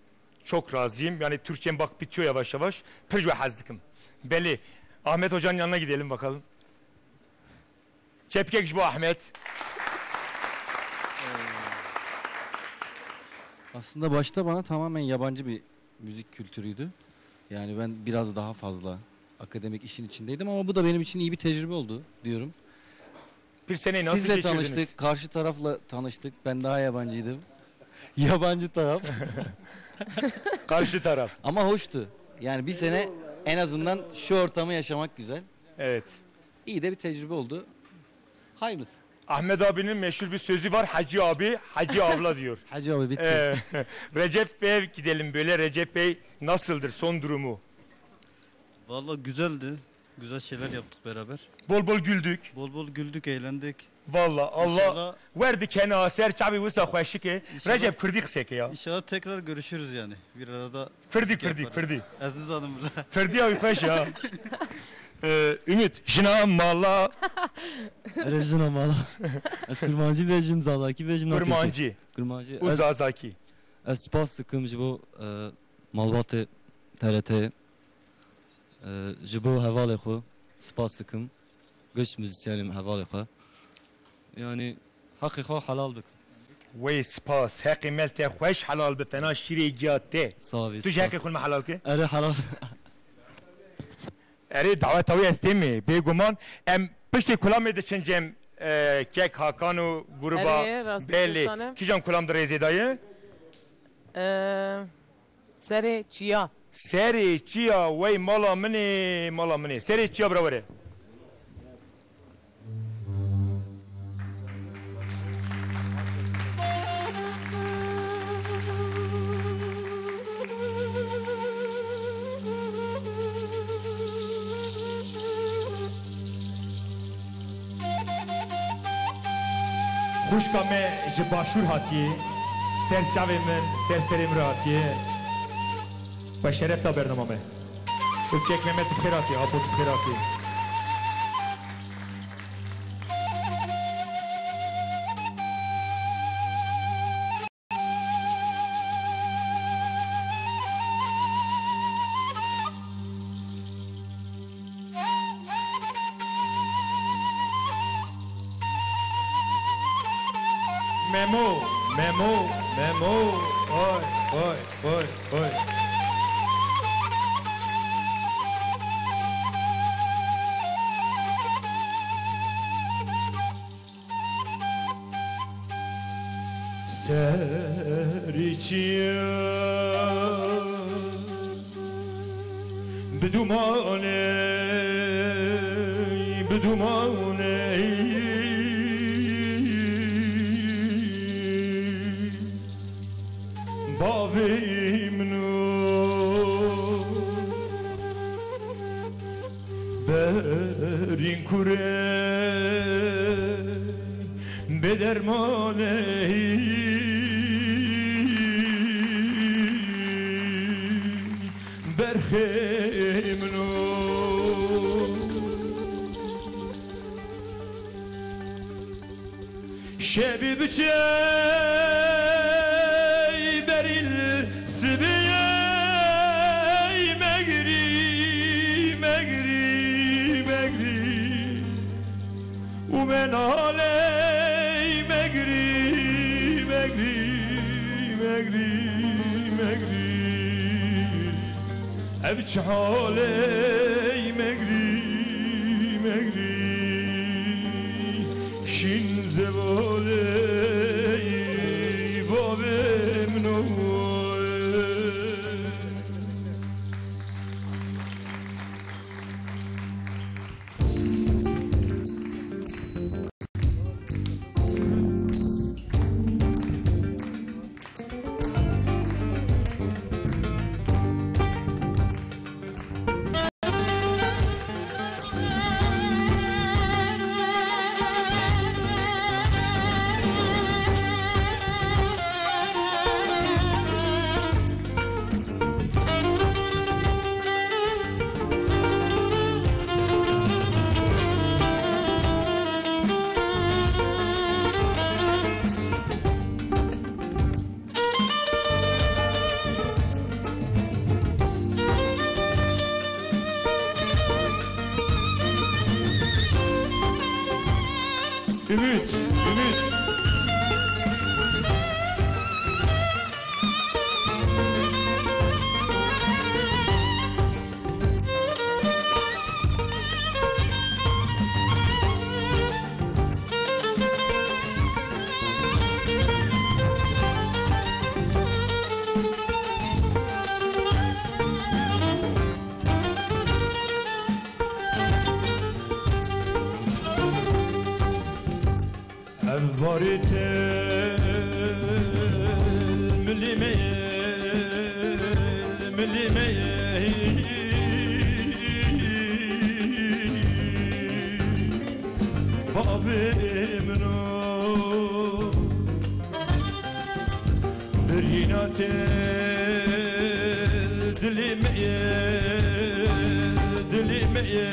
çok razıyım. Yani Türkçem bak bitiyor yavaş yavaş. Pir ji we hez dikim. Belê. Ahmet Hoca'nın yanına gidelim bakalım. Çepkek ji bo Ahmet. Aslında başta bana tamamen yabancı bir müzik kültürüydü. Yani ben biraz daha fazla akademik işin içindeydim ama bu da benim için iyi bir tecrübe oldu diyorum. Bir seneyi nasıl Sizle geçirdiniz? Tanıştık, karşı tarafla tanıştık. Ben daha yabancıydım. Yabancı taraf. Karşı taraf. Ama hoştu. Yani bir sene en azından şu ortamı yaşamak güzel. Evet. İyi de bir tecrübe oldu. Hayırlısı. Ahmet abinin meşhur bir sözü var. Hacı abi, Hacı abla diyor. Hacı abi bitti. Ee, Recep Bey'e gidelim böyle. Recep Bey nasıldır son durumu? Vallahi güzeldi. Güzel şeyler yaptık beraber. Bol bol güldük. Bol bol güldük, eğlendik. Vallahi Allah İnşallah werdikene ser çavê wisa xweşik e. İnşallah Recep Kurdî qiseke ya. İnşallah tekrar görüşürüz yani. Bir arada Firdî, müzik firdî, yaparız. Firdî. Ez nizanim bile. Firdî abi xweş ya. Ee, Ümit, jina mala. Erê jina mala. Ez kurmancî bêjim, zazakî bêjim, ne Kurmancî. Kurmancî. Û Ez, zazakî. Ez spas dikim ji bo, e, malbatê T R T. E, ji bo hevalê xwe spas dikim. Giş muzîsyenên hevalê xwe. Yanî heqê xwe helal bikin. Wey spas. Heqê mel te xweş helal bi. Fena şîrê giya te. Sağ ol, Tu jî spas. Heqê xwe me helal ke. Erê helal. Erê daweta wî ez têm ê. Bêguman em piştê kulamê diçin cem, e, kek Hakan û gruba Erê, rastî Belê. Dîsane. Kîjan kulam di rêzê de ye? E, Serê çiya. Serê çiya, wey mala min ê, mala min ê. Serê çiya bira were. Xwişka me ji Başûr hatiye. Ser çavê min, ser serê min re hatiye. Xwe şeref da bernama me. Û kek Mehmet, tu bi xêr hatî, apo, tu bi xêr hatî. Memo, Memo, Memo. Oy, oy, oy, oy. Serî çiya bi dumanê, bi dumanê bavê min o. Berîn kurê bê dermanê berxê min o. Şevî biçey berî li sibê megrî, megrî, megrî. Û me naley megrî, megrî, megrî, megrî. Ev çi halê megrî, megrî, şîn zevalê bavê min o. Ümit, Ümit. Ev varê te milî me ye, milî me ye. Bavê min o. Birîna te dilê me ye, dilê me ye.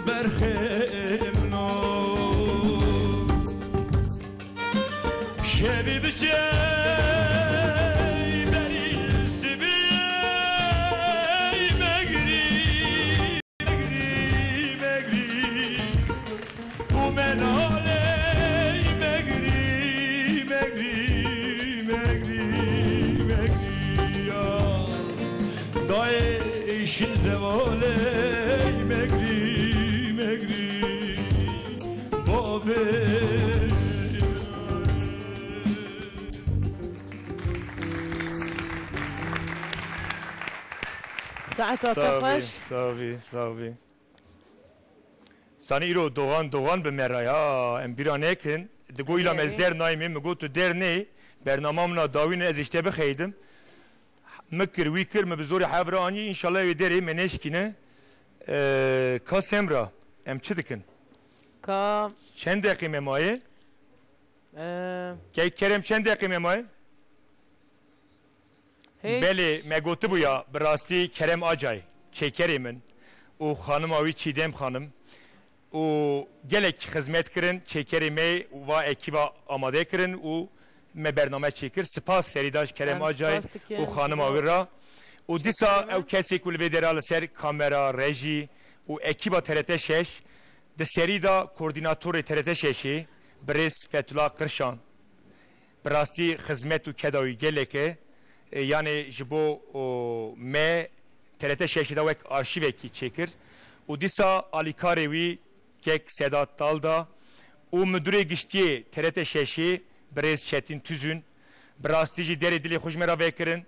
Berxê min o. Şevî biçey berî sibê megrî, megrî, megrî. Û me naley megrî, megrî, megrî, megrî ya. Dayê şîn zevaley megrî, megrî, bavê. Saeta te xweş. Sağ bî, sağ bî. Sanî îro doxan doxan bi me re ya, em bîra nekin. Digo îla me ez der nayîmê, min got tu der neyê, bernama min a dawî ne, ez ê ji te bixeydim. Min kir, wî kir, min bi zorê hev re anî, înşallah wê derê me neşkîne. Ee, ka Semra, em çi dikin? Çend deqî me maye? Ee, Kek Kerem, çend deqî me maye? Hiç. Belê, me gotibû ya, bi rastî Kerem Acay, çêkerê min û xanima wî Çîdem Xanim û gelek xizmet kirin, çêkerê me va ekîba amade kirin û me bername çêkir. Spas serî da ji Kerem Em Acay spas dikin û xanima ji bo wî ra. Û dîsa Teşekkür ederim. Ew kesê ku li vê dera li ser kamera, rejî û ekîba T R T şeş, di serî da koordînatorê T R T şeşê, birêz Fethullah Qirşan. Bi rastî xizmet û keda wî gelek e. E, yanê ji bo, o, me T R T şeşê de wek arşîvekî çêkir. Û dîsa alîkarê wî kek Sedat Dalda û Midurê Giştiyê T R T şeşê birêz Çetin Tüzün, bi rastî jî derê dilê xwe ji me re vekirin.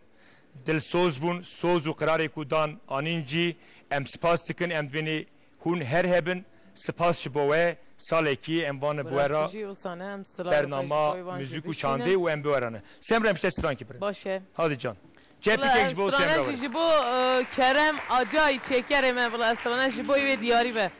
Dilsoz bûn, soz û qirarê ku dan anîn cî, em spas dikin, em dibênê hûn her hebin. Spas ji bo we, salekî em van bi we re Rastî jî wisa ne, em silavê xwe bernama ji bo wan jî muzîk û bişînin. Çandê û em bi we re ne. Semra, em ji te strankî birin. Baş e. Hadi can. Çepikek ji bo Semra were. Ji bo, e, Kerem Acay çêkerê me, bila strane ji bo wê diyarî be.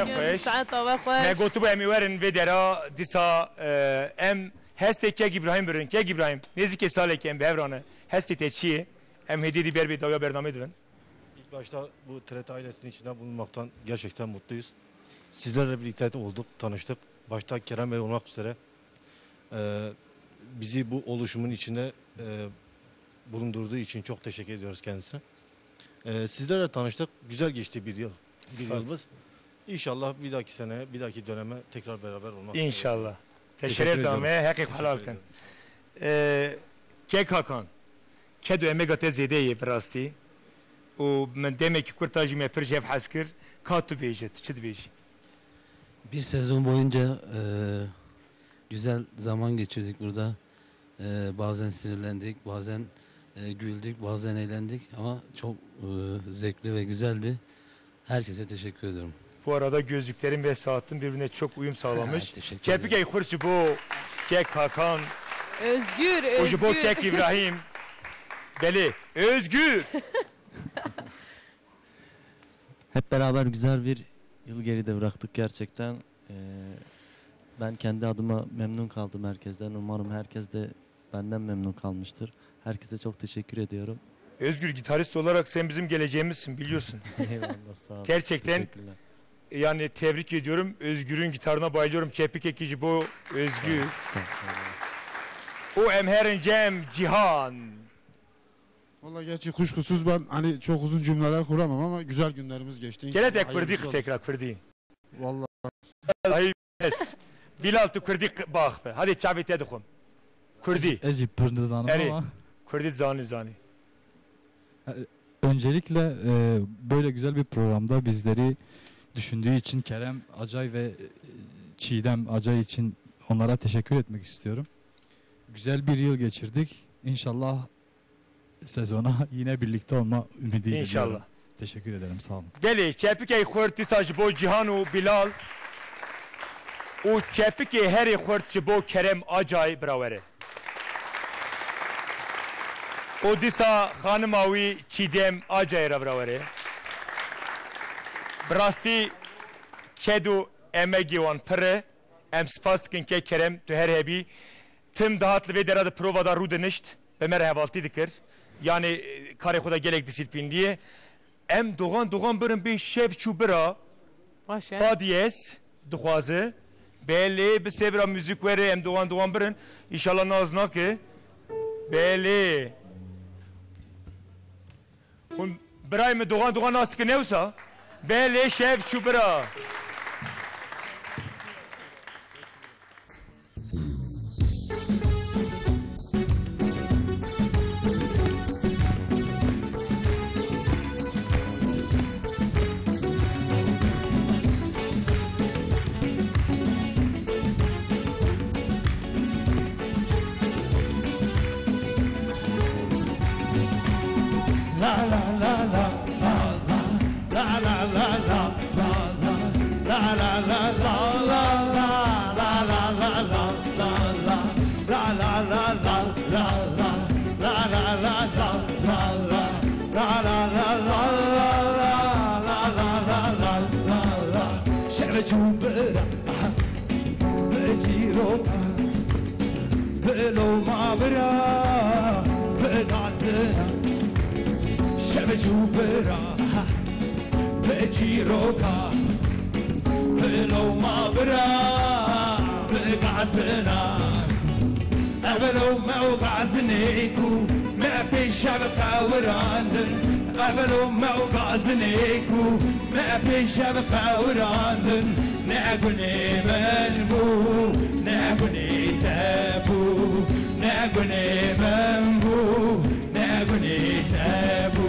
Xweş. Saeta we xweş. Me gotibû em ê werin vê dera dîsa, e, em hestê Kek Îbrahîm birin. Kek Îbrahîm, nêzîkê salekê em bi hev re ne. Hestê te çi ye? Em hêdî hêdî ber bi dawiya bernameyê dibin. İlk başta bu T R T ailesinin içinde bulunmaktan gerçekten mutluyuz. Sizlerle birlikte olduk, tanıştık. Başta Kerem Bey olmak üzere, e, bizi bu oluşumun içinde, e, bulundurduğu için çok teşekkür ediyoruz kendisine. E, sizlerle tanıştık. Güzel geçti bir yıl. Bir Spas. yılımız. İnşallah bir dahaki sene, bir dahaki döneme tekrar beraber olmak üzere. İnşallah. Teşekkür Teşekkür ediyorum. dame, heqê Teşekkür helal kin. ediyorum. E, Kek Hakan, ked û emega te zêde ye bi rastî. Û min demekî kurt a jî me pir ji hev hez kir. Ka tu bêje, tu çi dibêjî? Bir sezon boyunca, e, güzel zaman geçirdik burada. E, bazen sinirlendik, bazen, e, güldük, bazen eğlendik ama çok, e, zevkli ve güzeldi. Herkese teşekkür ediyorum. Bu arada gözlüklerim ve saatim birbirine çok uyum sağlamış. Teşekkür ederim. Çepikek xurt ji bo Kek Hakan Özgür, û ji bo Özgür. Kek Îbrahîm. Belê, Özgür! Hep beraber güzel bir yıl geride bıraktık gerçekten. Ee, ben kendi adıma memnun kaldım herkesten. Umarım herkes de benden memnun kalmıştır. Herkese çok teşekkür ediyorum. Özgür, gitarist olarak sen bizim geleceğimizsin, biliyorsun. Eyvallah, sağ olun. Gerçekten, Teşekkürler. yani, tebrik ediyorum. Özgür'ün gitarına bayılıyorum. Çepikekî ji bo Özgür. Sağ ol, sağ ol. Û em herin cem Cihan. Vallahi gerçi kuşkusuz ben hani çok uzun cümleler kuramam ama güzel günlerimiz geçti. Gelek te Kurdî qise kir, Kurdî. Vallahi. Ay, bes. Bilal, tu Kurdî q-, baxve. Hadi çavê te dixwim. Kurdî. Ez jî pir nizanim Erê. ama. Kurdî zanî, zanî. E, öncelikle, e, böyle güzel bir programda bizleri düşündüğü için Kerem Acay ve, e, Çiğdem Acay için onlara teşekkür etmek istiyorum. Güzel bir yıl geçirdik. İnşallah sezona yine birlikte olma ümidiyle İnşallah. diyorum. Teşekkür ederim, sağ olun. Belê, çepikê xurt dîsa ji bo Cihan û Bilal û çepikê herî xurt ji bo Kerem Acay, bira were. Û dîsa xanima wî Çîdem Acay re, bira were. Bi rastî ked û emegê wan pir e. Em spas dikin kek Kerem, tu her hebî. Tim dihat li vê dera de prova da rûdinişt, bi me re hevaltî dikir. Yanî, e, karê xwe de gelek disiplînlî ye. Em doxan doxan birin bê şev çû bira. Baş e. Fa diyez dixwaze. Belê, bi sê bira muzîk were, em doxan doxan birin. Înşallah naz nake. Belê. Hûn birayê min doxan doxan nas dikin ne wisa? Belê, şev çû bira. Şev çû bira, aha, bi çîroka, bi loma bira, bi gazina. Şev çû bira, aha, bi çîroka, bi loma bira, bi gazina. Ev loma û gazinê ku me pêşev qewirandin, ev loma û gazinê ku me pêşev qewirandin, ne gunê min bû, ne gunê te bû, ne gunê min bû, ne gunê te bû.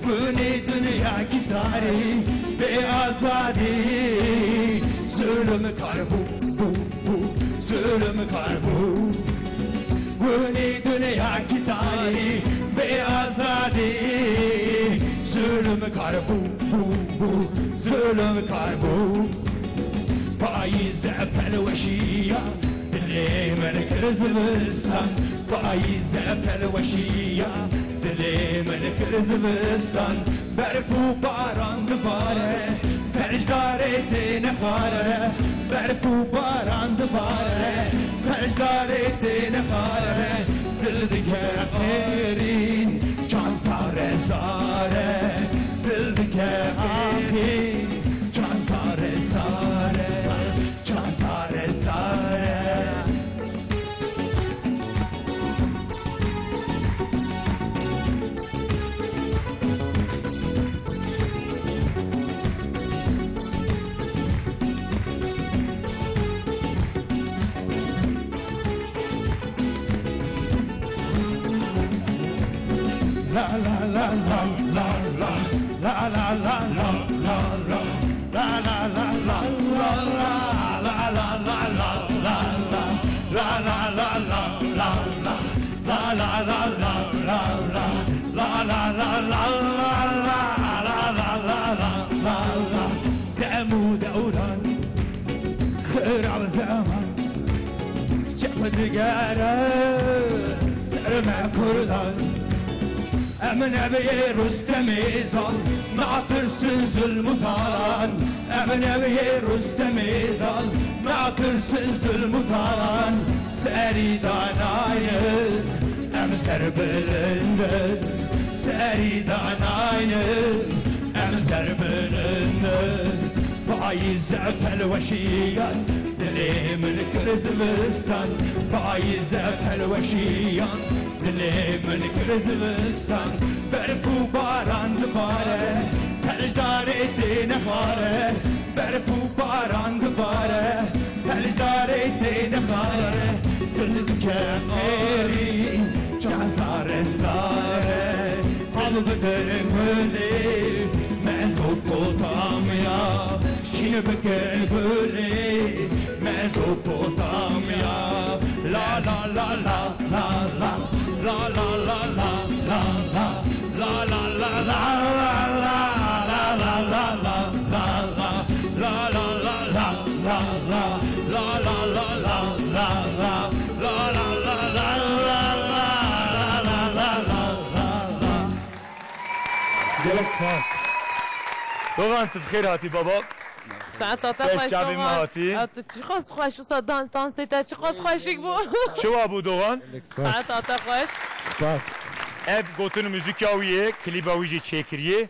Gunê dinyakî tarî bê azadî, zulmkar bû, bû, bû, zulmkar bû. Gunê dinyakî tarî bê azadî, zulmkar bû, bû, bû, zulmkar bû. Payîze pelweşiya dilê min kir zivistan, payîze pelweşiya dilê min kir zivistan. Berf û baran dibare, te Pejdarê têne xare, berf û baran dibare, pejdarê têne xare, dil dike qêrîn, can zare zare, dil dike qêrîn, can zare zare, can zare zare. Dem û dewran, xirab zeman, çep digere ser me kurdan. Em nebê Rustemê zal, natirsin zulm û talan. Em nebê Rustemê zal, natirsin zulm û talan. Serî danayne, em serbilind in. Serî danayne, em serbilind in. Payîze pelweşiyan, dilê min kir zivistan. Payîze pelweşiyan, dilê min kir zivistan. Berf û baran dibare, pejdarê têne xare. Berf û baran dibare, pejdarê têne xare. Dil dike qêrî, can zare zare. Al bide gulê Mezopotamya, şîn bike gulê Mezopotamya. La la la la la la, la la la la la la, la la la la la la. Gelek spas. Dogan, tu bi xêr hatî baba. Saeta te Ser xweş, çavê me Dogan. Hatî. Ya, tu çiqas xweş, wisa dan-, dansê te çiqas xweşik bû. Çi wa bû, Dogan? Saeta te xweş. Spas. Ev gotin û muzîka wî ye, klîba wî jî çêkiriye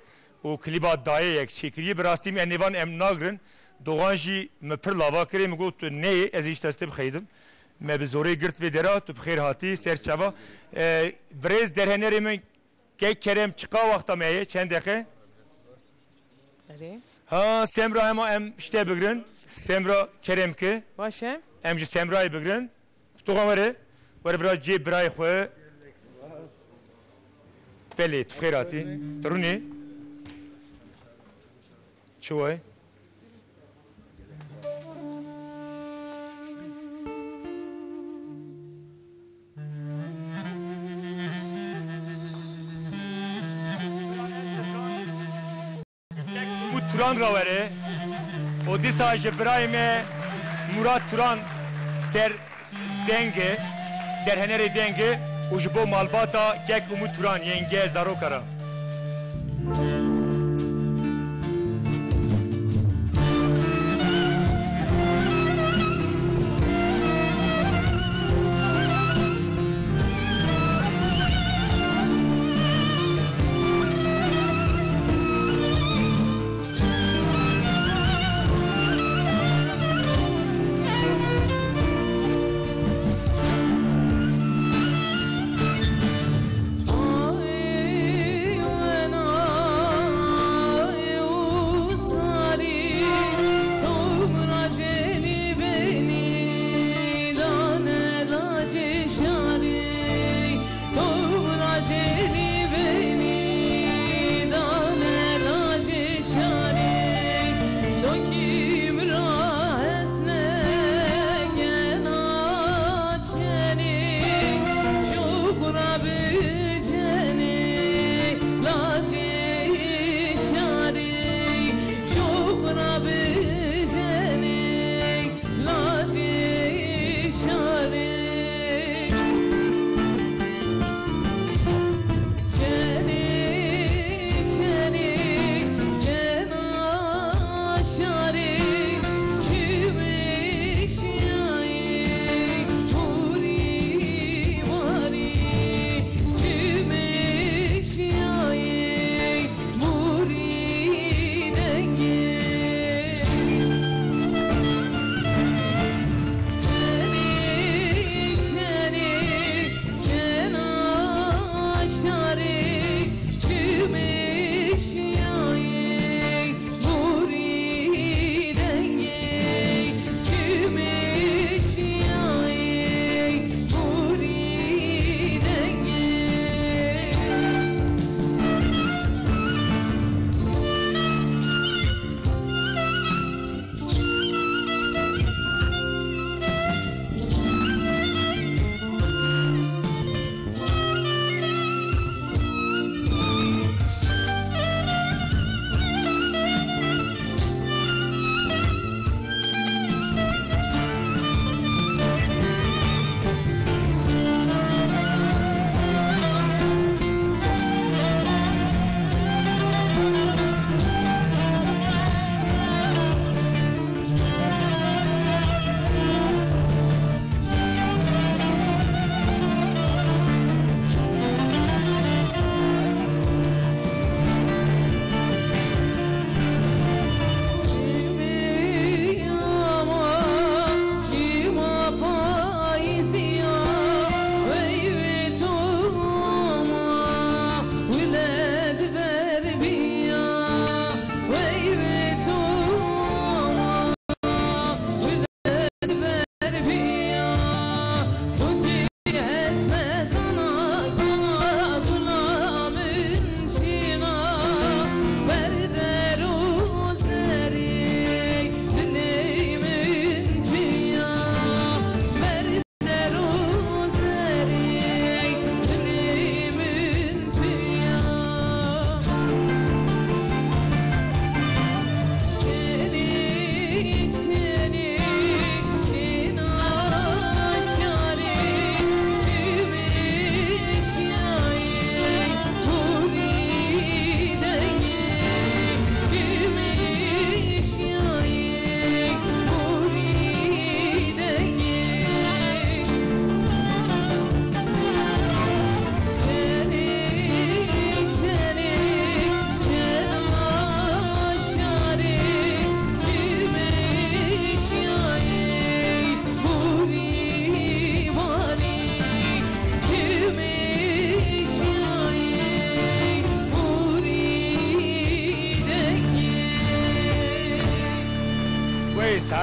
û klîba dayê yek çêkiriye. Bi rastî me nêvan em nagrin. Dogan jî mi pir lava kirê, mi got, tu neyê, ez ê ji destê bixeydim. Me bi zorê girt vê dera, tu bi xêr hatî, ser çava. E, birêz derhenerê min, kek Kerem, çiqa wexta me ye, çend deqe? Erê. Ha, Semra, hema em ji te bigrin. Semra Kerem ki. Baş e. Em ji Semrayê bigrin. Dogan were. Were vira cê birayê xwe. Belê, tu xêr hatî. Tu rûnê. Çi waye? Umut Turan re were. O dîsa ji birayê me Murat Turan ser dengê, derhenerê dengê û ji bo malbata kek Umut Turan, yenge zaroka re.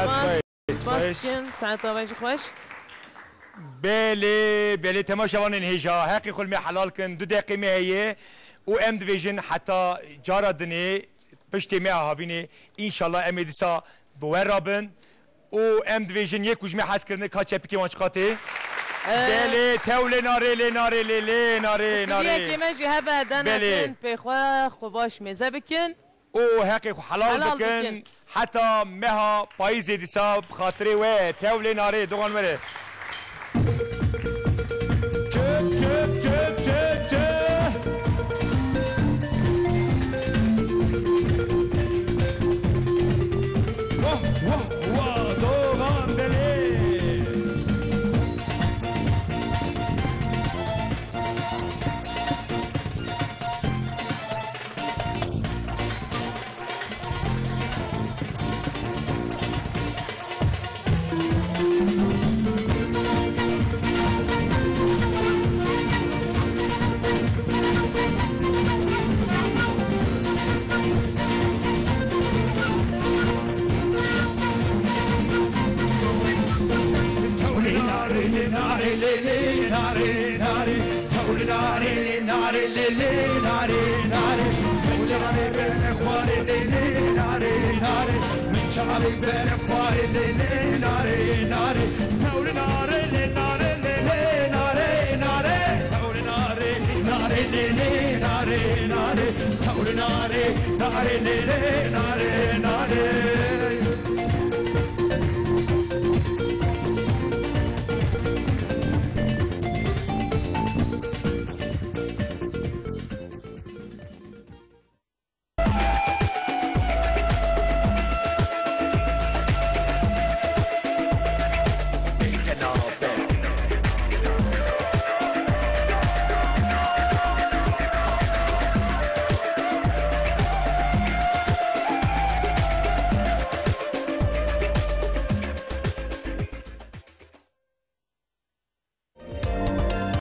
Spas, spas dikin, saeta we jî xweş. Belê, belê, temaşevanên hêja, heqê xwe li me helal kin, du deqê me heye û em dibêjin heta cara dinê, piştê me a havînê, înşallah em ê dîsa bi we re bin û em dibêjin yê ku ji me hez kirine ka çepikê wan çiqa tê. Ee, Belê, tew lê narê, lê narê, lê, lê narê, narê. Filiyekê me jî hebe, dene Belê. Tên pê xwe, xwe baş mêze bikin. û heqê xwe helal Helal bikin. Bikin. Heta meha payîzê dîsa bi xatirê we, tew lê narê, dogan were. Çöp, çöp, çöp, çöp, çöp. Wah, wah, wah, dogan belê. Tewr nare, nare, nare, lê, lê, nare, nare. Min çavê bere xwarê, lê, lê, nare, nare. Min çavê bere xwarê, lê, lê, nare, nare. Tewr nare, lê, nare, lê, lê, nare, nare. Tewr nare, nare, lê, lê, nare, nare. Tewr nare, nare, lê, lê, nare, nare.